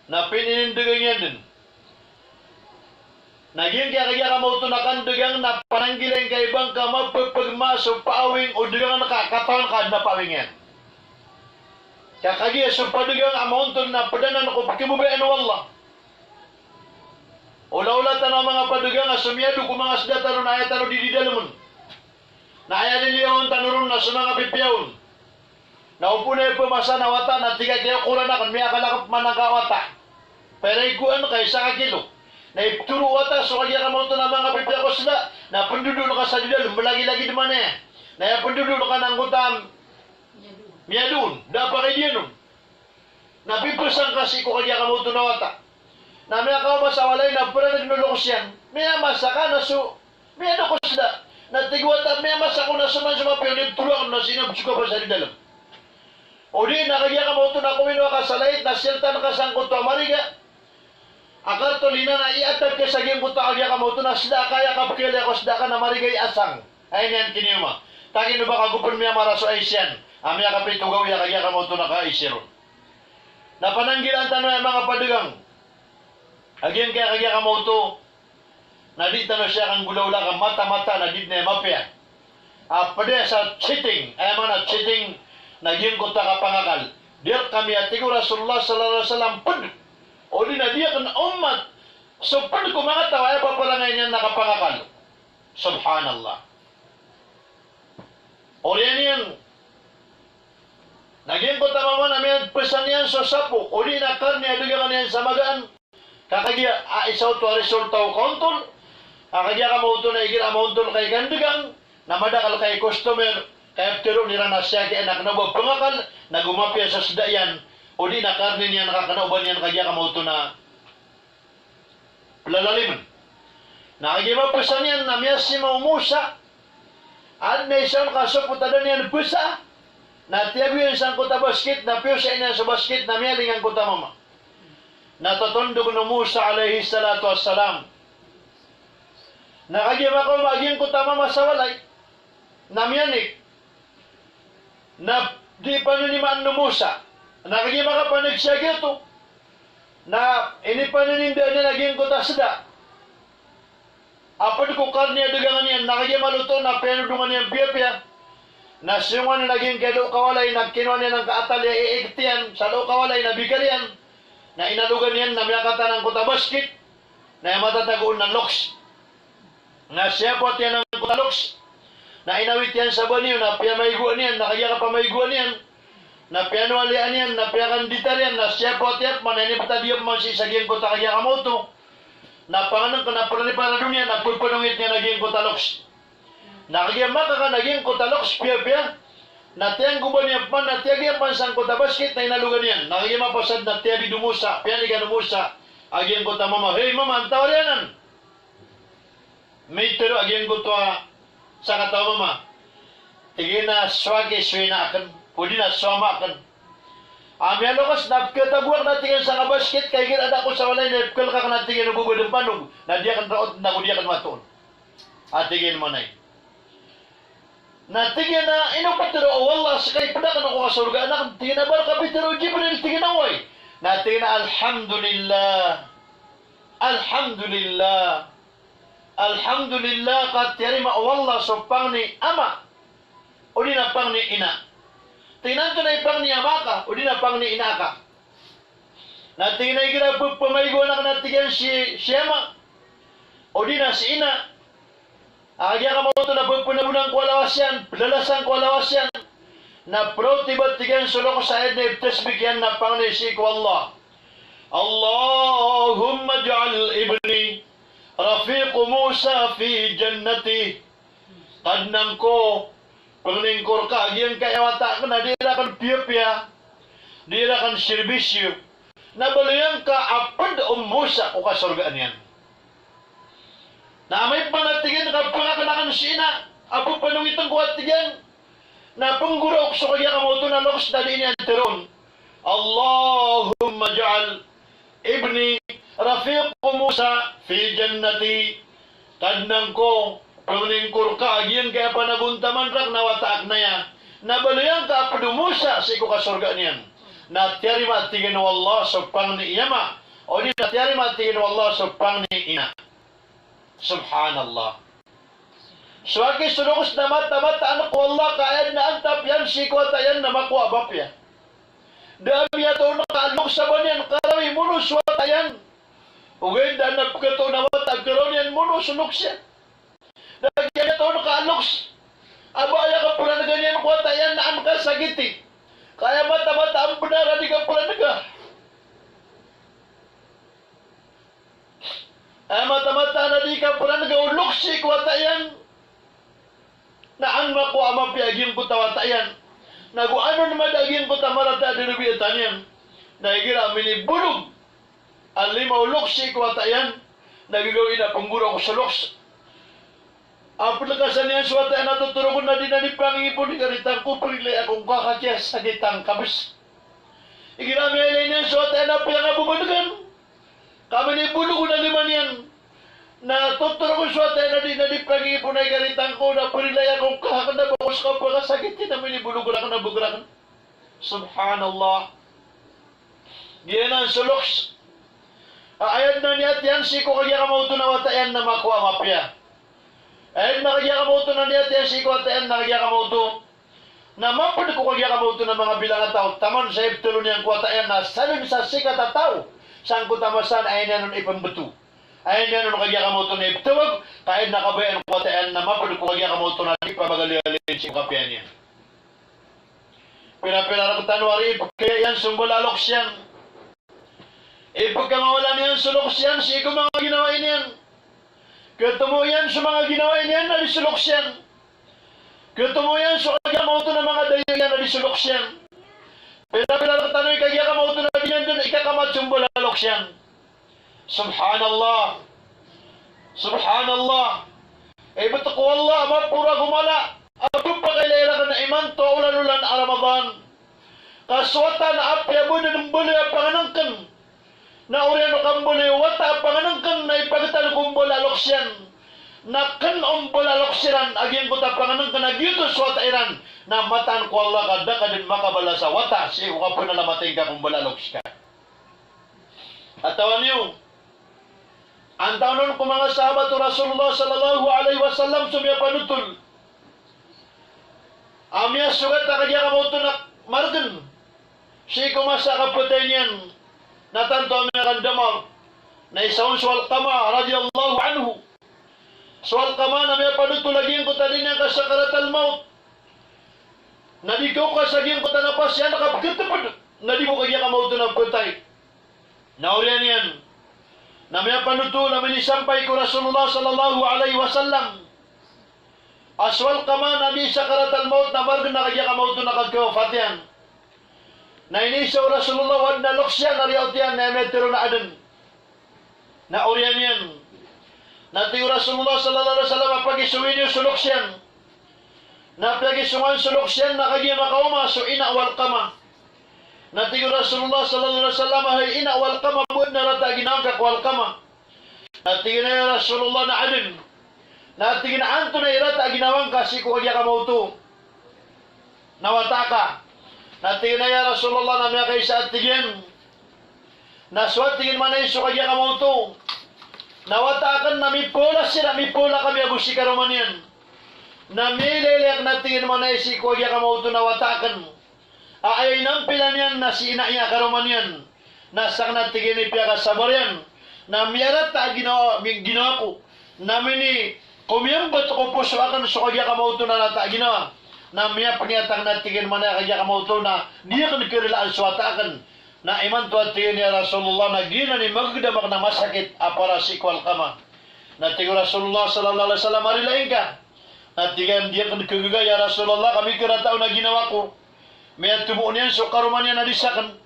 Na pinindegang iyan den. Na giyangkaya kagiya kamaoto na kandegang na pananggila iyan ka i bangka mapepegma so paawing o degangan ka, katawan ka aden a paawing iyan. Ka kagiya so padegang a maontol na ped anan ko pekibabayaan o Allah. Olaola tano a manga padegang a so miyado ko manga seda tano na aya tano di di dalemen. Na aya liliyawan tano ron na so manga pipiya on. Na opama na ipemasa na wata na tig a kiyaokoran akn, miyakala ko pman angkaya wata. Pira i kowan ka, isa ka kilo. Na ipetoro o wata so kagiya kamaoto na manga pipiya ko seda, na pendodoon ka sa di dalem, melagilagid man iyan. Na aya pendodoon ka na angkoto a miyado on, da a pakaidiyan on. Na pipesang ka sii ko kagiya kamaoto na wata. Na miyakaoma sa walay na peraneg o loks iyan. Miyamasa ka na so miyado ko seda. Na tig o wata, miyamasa ko na so man so mapiya on, ipetoro akn na sii na besoka pa sa di dalem. O di na kagiya kamaoto na kominowa ka sa lait na siyaltan ka sangkoto a mariga a karton inan a iatap ka sa giyangkoto a kagiya kamaoto na seda ka, aya kapekiyaliya ko seda ka na mariga i asang. Aya niyan kinioma. Takin o ba ka gopen miyamara so ais iyan a miyakapito gawii a kagiya kamaoto na kaisi ron. Na pananggilaan tano aya manga padegang a giyangkaya kagiya kamaoto na di tano siya kanggolawla ka mataan-mataan a di den aya mapiya. A ped aya sa cheating, aya maana cheating na giyangkoto a kapangakal. Di rkami, a tig o Rasulullah sallallahu alaihi wasallam, ped. O di na di akn a ummat so ped ko manga taw a aya paparangayan iyan na kapangakal. Subhanallah. Oriyan iyan na giyangkoto a mama na miyapesan iyan so sapo, o di na karni a degangan iyan sa magaan. Ka kagiya a isa oto a resulta o kaontol. Ka kagiya kamaoto na igira a maontol ka i kandegang, na madakl ka i customer, ka ipetero iran a siyaki na kena o ba pengakal, na go mapiya so seda iyan, o di na karni niyan ka kena o ba niyan kagiya kamaoto na pelalalimen. Na kagiya mapesan iyan na miyasima o Musa. Aden a isa on ka sopot a da niyan pesa. Na tiyago iyan sangkoto a basket, na piyosa iyan so basket, na miyaling angkoto a mama. Na totondog o Musa alayhis salatu wassalam. Na kagiya makaoma a giyangkoto a mama sa walay na miyanik. Na di paninimaan o Musa. Na kagiya makapanik siya giyoto. Na inipanininda niyan a giyangkoto a seda a ped ko karni a degangan iyan, na kagiya maloto na piyanodongan iyan piyapiya. Na siyongan iyan a giyangkaya loo ka walay na kinowa niyan angkai a tali a iikt iyan sa loo ka walay na bikal iyan. Na inalogan iyan na miyakatan angkoto a basket. Na aya matatago on na loks. Na siyapowat iyan angkoto a loks. Na inawit iyan sa baniyo, na piyamaigoan iyan, na kagiya kapamaigoan iyan, na piyanowalian iyan, na piyakanditar iyan, na siyapowat iyan pman, na inibetad iyan pman sii sa giyangkoto a kagiya kamaoto. Na pangenengken a peraniparadon iyan, na pepanongit iyan a giyangkoto a loks. Na kagiya makakan a giyangkoto a loks piyapiya, na tiyanggoban iyan pman, na tiyago iyan pman sangkoto a basket, na inalogan iyan. Na kagiya mapasad na tiyabid o Musa, piyanigan o Musa a giyangkoto a mama. Hey mama, antawaa i anan? Mitero a giyangkoto a sakataw a mama. Tig iyan a so aki so ina aken, odi na so ama aken. A miyaloks na pekatago aken a tig iyan sangka basket ka igira da ako sa walay na ipekelek aken a tig iyan o babad a panog na di aken raoten ago di aken matoon. A tig iyan manay. Na tig iyan a ino petero o Allah seka i ped aken ko kasorgaan aken? Tig iyan a ba reka pitero o Jibril? Tig iyan a oway. Na tig iyan a alhamdulillah. Alhamdulillah. Alhamdulillah ka tiyarima o Allah so pangni ama odi na pangni ina. Tig iyan a antonaa i pangni ama aka odi na pangni ina aka? Na tig iyan a igira pepamaigoan aken a tig iyan si, si ama odi na si ina, a kagiya kamaoto na pepenabonan ko a lawas iyan, pelalasan ko a lawas iyan, na peraoti ba tig iyan so loks a aya den a iptasbik iyan na pangni sii ko Allah. Allahumma ij'al ibni, rafiqu Musa fi jannati. Kadnan ko, pangnin ko rka a giyangkaya wata akn a di rakn piyapiya, di rakn sirbisyo, na baloy angka a pd o Musa ko kasorgaan iyan. Na amay pman a tig iyan ka pangakn akn si ina a ppanongitn ko a tig iyan, na pnggoraok so kagiya ka maoto na loks na di niyan tharoon, Allahumma ij'al ibni rafiqu Musa fi jannati. Kadnan ko, pangnin ko rka a giyangkaya panagontaman rakn a wata akn aya na baloy angka a pd o Musa sii ko kasorgaan iyan. Na tiyarima, tig iyan, o Allah so pangni i ama, odi na tiyarima, tig iyan, o Allah so pangni i ina. Subhanallah. So aki so loks na matamataan ko Allah ka aya dn a antap iyan sii ko wata iyan na makowa a mapiya. Da a miyatoon ka a loks a ba niyan karawi mono so wata iyan. Ogaid da a pkhatoon a wata a karaw niyan mono so loks iyan. Da a giya miyatoon ka a loks a ba aya kaprangan iyan ko wata iyan na an kasakiti. Ka aya matamataan bnar a di kaprangan. Aya matamataan a di kaprangan o loks sii ko wata iyan na an makowa a mapiya a giyangkoto a wata iyan. Na go anon mada a giyangkoto a marata a darabiya taniyan. Na igira minibolog a lima o loks sii ko wata iyan, na gagawii na pnggoraok so loks. A pd ka sa niyan so wata iyan a totorogn a di na di pangipon i karitan ko, prilai ako ngka ka kiyasakitan ka bs. Igira miyailay niyan so wata iyan a piyangabobadgan ka minibolog on a lima niyan, na totorogn so wata iyan a di na di pangipon i karitan ko, na prilai ako ngka, kna ba ko ska pkasakiti na minibolog rakn a bg rakn. Subhanallah. Giyanan so loks a aya dn a niyat iyan sii ko kagiya ka maoto na wata iyan na makowa a mapiya. Aya dn a kagiya ka maoto na niyat iyan sii ko wata iyan na kagiya ka maoto na mapd ko kagiya ka maoto na manga bilangataw, taman sa iptharo niyan ko wata iyan na sadn sa sikat a taw sangkoto a masa na aya niyan on ipmbto. Aya niyan on kagiya ka maoto na ipthawag, ka aya dn a kabayaan ko wata iyan na mapd ko kagiya ka maoto na di pabagaliwaliin sii ko kapiya niyan. Pirapira rktano a ari ipkaya iyan so mbala a loks iyan. Ipkamawalan iyan so loks iyan sii ko manga ginawai niyan. Katomo iyan so manga ginawai niyan na di so loks iyan. Katomo iyan so kagiya ka maoto na manga dayo iyan na di so loks iyan. Pirapira rktano i kagiya ka maoto na di niyan dn ikakamat so mbala a loks iyan. Subhanallah. Subhanallah. Ibt ko Allah a maporo ago mala a pphakailay rakn imanto a olan-olan a Ramadan. Ka so wata na apiya bo dn mbaloy a pangnngkn, na oriyan o kambaloy o wata a pangnngkn na ipagtal ko mbala a loks iyan. Na kn o mbala a loks iran a giyangkoto a pangnngkn a giyoto so wata iran, na mataan ko Allah ka da ka dn makabala sa wata sii ko kapnalamat ingka ko mbala a loks ka. Katawan iyo, antaa on ko manga sahabat o Rasulullah sallallahu alaihi wasallam so miyapanotol a miyasogat a kagiya ka maoto na margn sii ko masa a kapatay niyan na tanto a miyakandamar. Na isa on so Alqamah radiyallahu anhu. So Alqamah na miyapanotol a giyangkoto a di niyan kasakaratal mawt. Na di kaokas a giyangkoto a napas iyan ka pkhatpd, na di bo kagiya ka maoto na phatay. Na oriyan iyan na miyapanotol a minisampay ko Rasulullah sallallahu alaihi wasallam a so Alqamah na di sakaratal mawt na margn a kagiya ka maoto na kagkawafat iyan. Na iniisa o Rasulullah o adn a loks iyan a riyaot iyan na aya miyatharo na adn. Na oriyan iyan na tig o Rasulullah sallallahu alaihi wasallam a pagisongii niyo so loks iyan. Na piyagisongan so loks iyan na kagiya makaoma so ina o Alqamah. Na tig o Rasulullah sallallahu alaihi wasallam a hay ina o Alqamah, bo adn a rata a ginawa ngka ko Alqamah. Na tig iyan a ya Rasulullah na adn. Na tig iyan a antonaa i rata a ginawa ngka sii ko kagiya ka maoto na wata aka? Na tig iyan a ya Rasulullah na miyakaisa a tig iyan na so a tig iyan manaya so kagiya ka maoto na wata akn na mipaola siran, mipaola kami ago si karoma niyan. Na miyailay-ilay akn a tig iyan manaya sii ko kagiya ka maoto na wata akn a aya inampilan iyan na si ina iyan a karoma niyan. Na sakn a tig iyan i piyakasabar iyan na miyarata a ginawa, mi-, ginawa ko. Na mini-, komiyambt ko poso akn so kagiya ka maoto na rata a ginawa. Na miyapniyat akn a tig iyan manaya kagiya ka maoto na di akn karilaan so wata akn. Na imanto a tig iyan ya Rasulullah na giyanan i magdam akn a masakit a para sii ko Alqamah. Na tig o Rasulullah sallallahu alaihi wasallam a rilain ka. Na tig iyan, di akn khagaga ya Rasulullah, ka mikarata on a ginawa ko. Miyatomo niyan so karoma niyan a di sakn.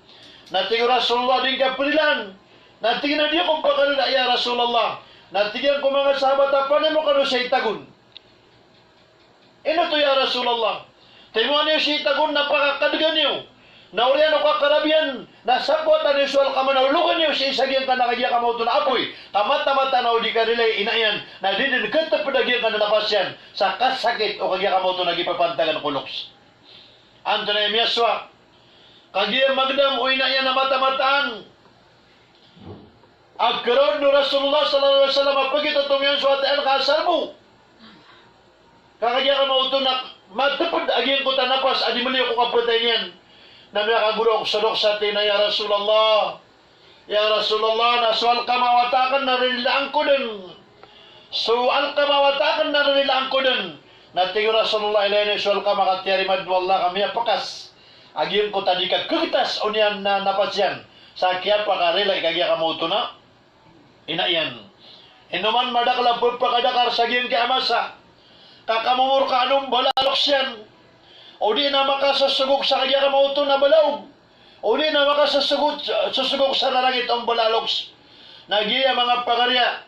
Na tig o Rasulullah, di ngka prilaan. Na tig iyan a di ako pkarila ya Rasulullah. Na tig iyan ko manga sahabat a panay mo kano siya itagon. Ino oto ya Rasulullah? Timoa niyo si itagon na pakakadga niyo. Na oriyan o kakarabiyan, na sapowata niyo so alkama na ologa niyo sii sa giyangkanan a kagiya kamaoto na apoy. Ka mataan-mataan a o di karilai i ina iyan, na di dn khatpd a giyangkanan a napas iyan sa kasakit o kagiya kamaoto na gipapantagan ko loks. Antonaa i miyasowa? Kagiya magdam o ina iyan a mataan-mataan a kharoon o Rasulullah sallallahu alaihi wasallam a pagitotong iyan so atay iyan ka asar bo. Ka kagiya kamaoto na matpd a giyangkoto a napas a di mliyo ko kapatay niyan. Na miyakagoro ako so loks a tig iyan a, ya Rasulullah, ya Rasulullah, na so alkama a wata akn na rilaan ko dn. So alkama a wata akn na rilaan ko dn. Na tig o Rasulullah, ilaya niyo so alkama ka tiyarima dn o Allah ka miyapkas a giyangkoto a di kakhagtas o niyan na napas iyan sa kiyapakarilai kagiya kamaoto na ina iyan. Ino man madakl a pphakadakar sa giyangkai a masa, ka kamomorkaan o mbala a loks iyan, odi na makasosogok sa kagiya kamaoto na balaog, odi na makasosogok, sosogok sa rarangit o mbala a loks. Na giya manga pagariya,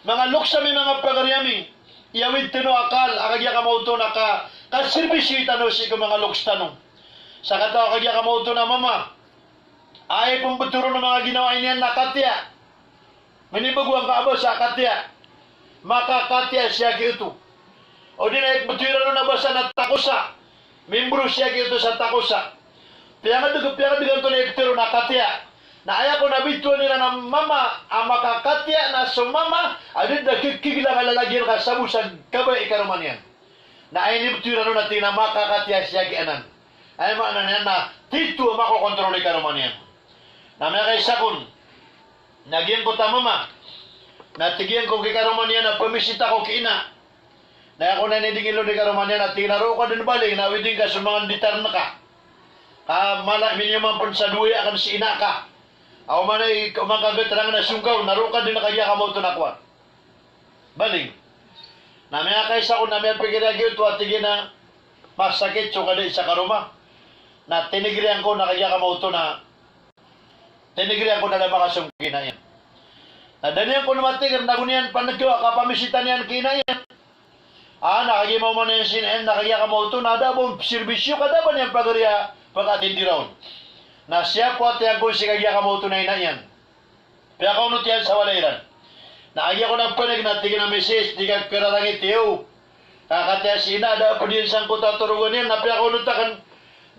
manga loks ami, manga pagariya mi, iyawid tano a akal a kagiya kamaoto na ka, kaserbisyo tano sii ko manga loks tano. Sakataw a kagiya kamaoto na mama, aya pmbthoron o manga ginawai niyan na katiya. Minibago angka a basa a katiya. Makakatiya siya giyoto. Odi na ipmbthoron o na basa na takosa. Mimbro siya giyoto sa takosa. Piyangdg, piyangdg antonaa i pthoron a katiya. Na aya kon a bitowan iran a mama a makakatiya na so mama a di dn a kikiglang a lalagiyan ka sabo sa kabaya i karoma niyan. Na aya inibtowan iran on na tig iyan a makakatiya siya giyanan. Aya maana niyan na tito a makokontrol i karoma niyan. Na miyakaisa kon na giyangkoto a mama na tig iyan ko ki karoma niyan a pamisita ko ki ina. Na aya kon a inidingil on i karoma niyan na tig iyan a roo ka dn baling na awidin ka so manga nditarn ka. Ka mala miniyoman pn sa dowa akn si ina ka. Aw manay, oman ka gtrangan a songkaw na roo ka dn kagiya kamaoto na kowan. Baling. Na miyakaisa kon na miyapikir a giyoto a tig iyan a masakit so kadai sa karoma. Na tinigriyan ko na kagiya kamaoto na, tinigriyan ko na da makasong ki ina iyan. Na da niyan kon matigr na go niyan pngawa ka pamisita niyan ki ina iyan. A, na kagiya maoma niyan si ina iyan na kagiya kamaoto na da bo serbisyo ka da ba niyan pagariya pkatindira on. Na siyapowat iyan kon si kagiya kamaoto na ina iyan. Piyakaonot iyan sa walay iran. Na kagiya kon a pneg na tig iyan a misis, di ka kararangit iyo. Ka katiya si ina, da a pd iyan sangkoto a torogan iyan, na piyakaonot akn.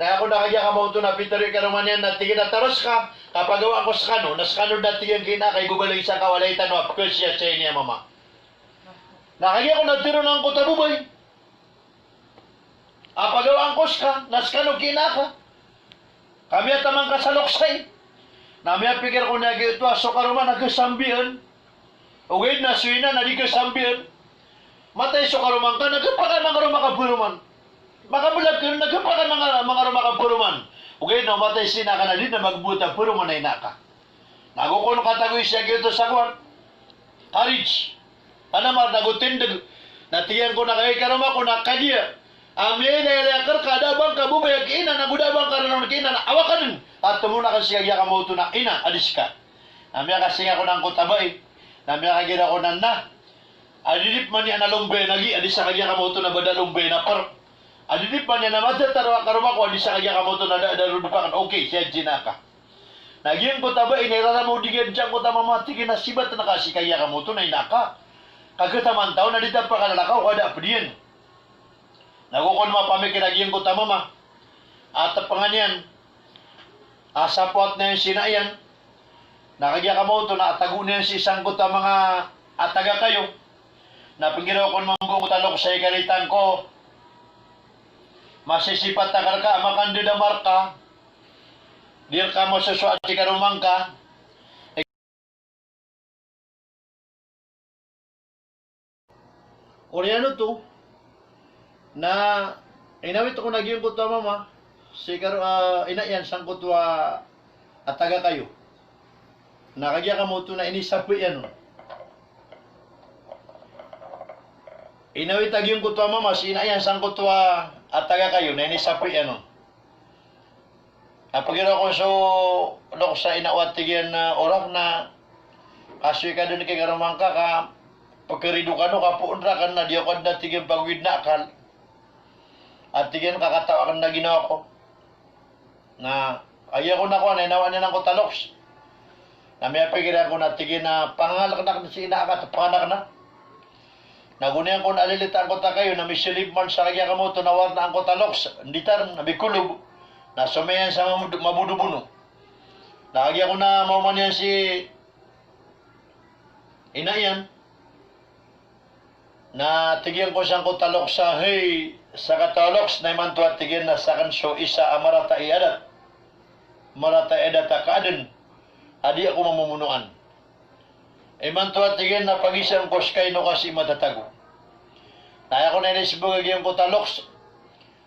Na aya kon a kagiya kamaoto na pitharo i karoma niyan na tig iyan a taros ka, ka pagawaan ko skano, na skano na tig iyan ki ina ka ibabaling sangka walay tano a pkhasiya sii niyan a mama. Na kagiya kon a tharoon angkoto a babay a pagawaan ko ska, na skano ki ina ka. Ka miyataman ka sa loksay. Na miyapikir kon a giyoto a so karoma na khasambian. Ogaid na so ina na di khasambian. Matay so karoma ngka na khapakay mangaroma ka paroman. Makablag ka na khapakay manga-, mangaroma ka paroman. Ogaid na matay si ina ka na di na magbota paroman a ina ka. Na go kon katagoy siya giyoto sa kowan. Karij. Panamar na go tindg. Na tig iyan ko na kagiya karoma ko na kagiya a miyailay-ilay a karka, da a ba ngka babay a ki ina, na go da a ba ngka rarangit ki ina, na awa ka dn a tomo na ka si kagiya kamaoto na ina a di ska. Na miyakasinga kon angkoto a bai. Na miyakagira kon a na a di di pman iyan a lombay a gi, a di sa kagiya kamaoto na ba da lombay a par. A di di pman iyan a matataro a karoma ko, a di sa kagiya kamaoto na da, da rodp akn, okay, siya dn aka. Na giyangkoto a bai na irarama o di giya dn sangkoto a mama a tig iyan a sibat na ka si kagiya kamaoto na ina ka. Ka khataman taw na di ta pakalala ka o ka da a pd iyan. Na go kon mapamikir a giyangkoto a mama a tpngan iyan a sapowat niyan si ina iyan. Na kagiya kamaoto na atago niyan sii sangkoto a manga a tagakayo. Na pnggiraw kon mambo angkoto a loks a ikaritan ko. Masisipat a karka a makandadamar ka. Di rka masosoat si karoma ngka. Oriyan oto na inawit kon a giyangkoto a mama si karo-, a, ina iyan sangkoto a tagakayo. Na kagiya kamaoto na inisabay iyan on. Inawit a giyangkoto a mama si ina iyan sangkoto a taga kayo, na inisapoy iyan on. A pagiraw ko so loks a ina o, a tig iyan a, orak na, kasoy ka dn ki karoma ngka ka pkharido kano ka poon rakn na di ako adn a tig iyan pagowid na akal. A tig iyan ka kataw akn a ginawa ko. Na aya ko na kowan a inawaan iyan angkoto a loks. Na miyapikir ako na tig iyan a pangangalkn akn si ina a ka tpanganak na. Na goniyan kon a lilit angkoto a kayo na misilib man sa kagiya kamaoto na warna angkoto a loks, nditar na mikolob. Na somaya iyan sa mabod-, mabonobono. Na kagiya ko na maoma niyan si ina iyan. Na tig iyan ko sangkoto a loks a, hay, sakataw a loks, na imanto a tig iyan na sakn so isa a marata i adat. Marata i adat a kaadn a di ako mamomonoan. Imanto a tig iyan na pagisaan ko ska ino ka sii matatago. Na aya ko na inisbag a giyangkoto a loks.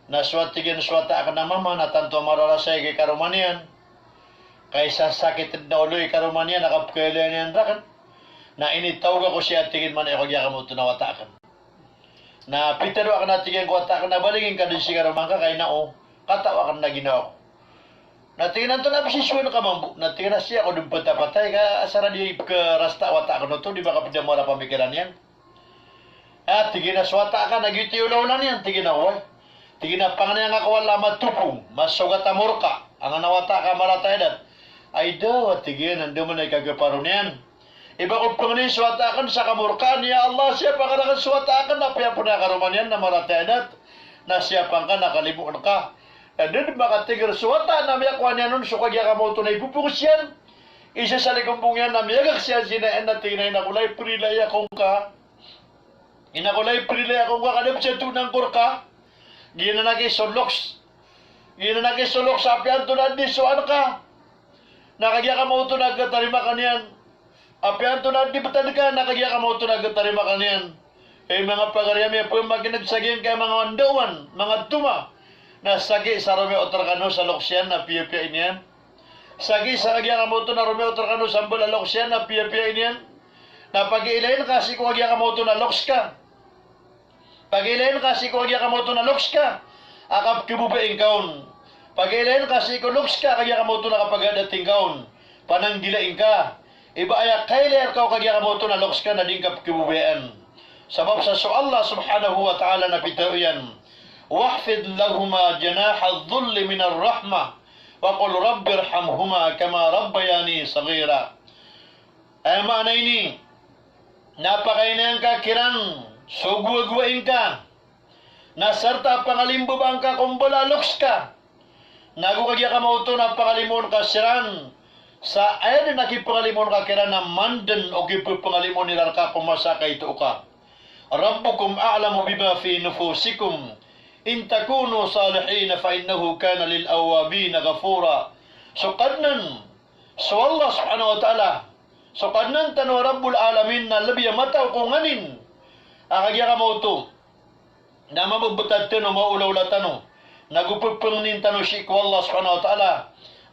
Na so a tig iyan so wata akn a mama na tanto a mararasay ki karoma niyan. Ka isa sakit dn a olo i karoma niyan a kapkhailay niyan rakn. Na initaw ako si a tig iyan man a aya ko kagiya kamaoto na wata akn. Na pitharo akn a tig iyan ko wata akn a baligin ka dn si karoma ngka ka ina o, kataw akn a ginawa ko. Na tig iyan antonaa pzisowaan ka mambo. Na tig iyan a sii ako dn phataphatay ka asar a di pkharasta a wata akn oto, di makapd a mawara pamikiran iyan. A tig iyan a so wata ka na giyoto i olaola niyan, tig iyan a oway. Tig iyan a pangni angka ko Allah a matopong, masogat a morka angkanan a wata ka marata i adat. Ay daw, a tig iyan, andamanaya i kagaparo niyan. Iba ko pangnin so wata akn sa kamorkaan, ya Allah, siyapa ngka rakn so wata akn, apiya pn a karoma niyan na marata i adat. Na siyapa ngka na kalimoon ka. Na da dn makatigr so wata na miyakowa niyan on so kagiya kamaoto na ipopong siyan. Isa sa likombong iyan na miyagak siyan si ina iyan na tig iyan a, ina ko, lay prilay ako ngka. Ina ko, lay prilay ako ngka ka da pzatoon angko rka. Giyanan a ki so loks. Giyanan a ki so loks a apiya antonaa dn i sowaan ka na kagiya kamaoto na khatarima ka niyan. Apiya antonaa dn i btad ka na kagiya kamaoto na khatarima ka niyan. Hay manga pagari ami a pmakin'g sa giyangkaya manga ndaowan, manga toma. Na sagi sa romiyaot rkano sa loks iyan na piyapiya i niyan. Sagi sa kagiya kamaoto na romiyaot rkano sa mbala a loks iyan na piyapiya i niyan. Na pagiilayin ka sii ko kagiya kamaoto na loks ka. Pagiilayin ka sii ko kagiya kamaoto na loks ka a kapkhababayai ngka on. Pagiilayin ka sii ko loks ka a kagiya kamaoto na kapagadating ka on. Pananggilain ka. Iba aya kailay rka o kagiya kamaoto na loks ka na di ngka pkhababayaan. Sabap sa so Allah subhanahu wa ta'ala na pitharo iyan, "Wakhfid lahuma janaha dhulli minar rahmah. Wa qul rabbirhamhuma kama rabbayani saghira." Aya maana ini, na pakainayang ka kiran so gowagowai ngka, na sarta a pangalimbabaan ka ko mbala a loks ka. Na go kagiya kamaoto na pangalimoon ka siran sa aya dn a kipangalimoon ka kiran a mandn o kipphangalimoon iran rka ko masa a kaito ka. Rabbukum a'lamu bima fi nufusikum. In takunu salihin fa innahu kana lil awwabina ghafura. So Kadnan, so Allah subhanahu wa ta'ala, so Kadnan tano a Rabbul Alamin na lbi a matao ko nganin a kagiya kamaoto na mababtad tano, maolaola tano, na go pphangnin tano sii ko Allah subhanahu wa ta'ala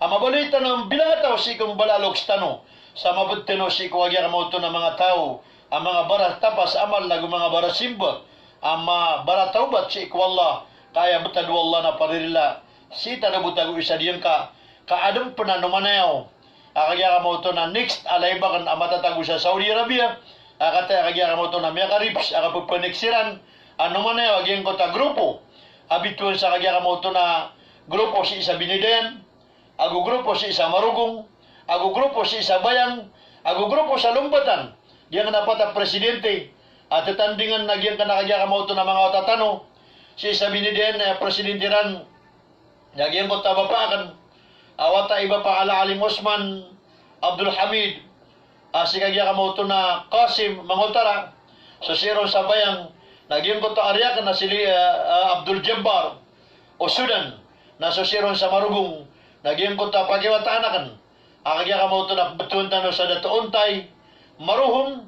a mabaloy tano a mbilang a taw sii ko mbala a loks tano, sa mabtad tano sii ko kagiya kamaoto na manga taw a manga baratapas a amal na go manga barasimba a manga baratawbat sii ko Allah, ka aya btad o Allah na paririla sii tano bo tago isa diyangka, ka adn pn a nomanayaw a kagiya kamaoto na next a laibakn a matatago sa Saudi Arabia, a kataya kagiya kamaoto na miyakarips a kapphangnin siran a nomanayaw a giyangkoto a grupo a bitowan sa kagiya kamaoto na grupo sii sa Binidayan, ago grupo sii sa Marogong, ago grupo sii sa Bayang, ago grupo sa Lombatan. Giyangkanan a pat a presidente a tatandingan na giyangkanan a kagiya kamaoto na manga wata tano sii sa Binidayan, eh, presidente iran na giyangkoto a bapa akn a wata i Bapa Al-Alim Osman Abdul Hamid, a sii kagiya kamaoto na Qasim Mangotara, so sii ron sa Bayang, na giyangkoto a ari akn na si Li-, eh, eh, Abdul Jabbar o Sudan, na so sii ron sa Marogong, na giyangkoto a pakiwataan akn a kagiya kamaoto na btowan tano sa Dato Ontay Marohom,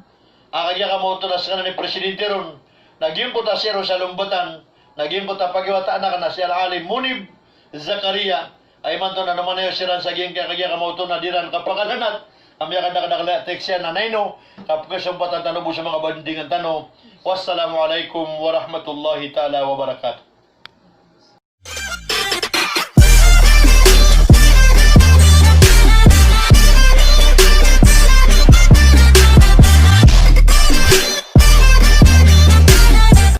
a kagiya kamaoto na skanan i presidente ron, na giyangkoto a sii ron sa Lombatan, na giyangkoto a pakiwataan akn na si Al-Alim Munib Zakaria, a imanto na nomanayaw siran sa giyangkaya kagiya kamaoto na di ran kapakalanat a miyakadakdakl a tax iyan, na ino ka pkhasompatan tano bo so manga bandingan tano Wassalamu alaikum warahmatullahi ta'ala wabarakatuh.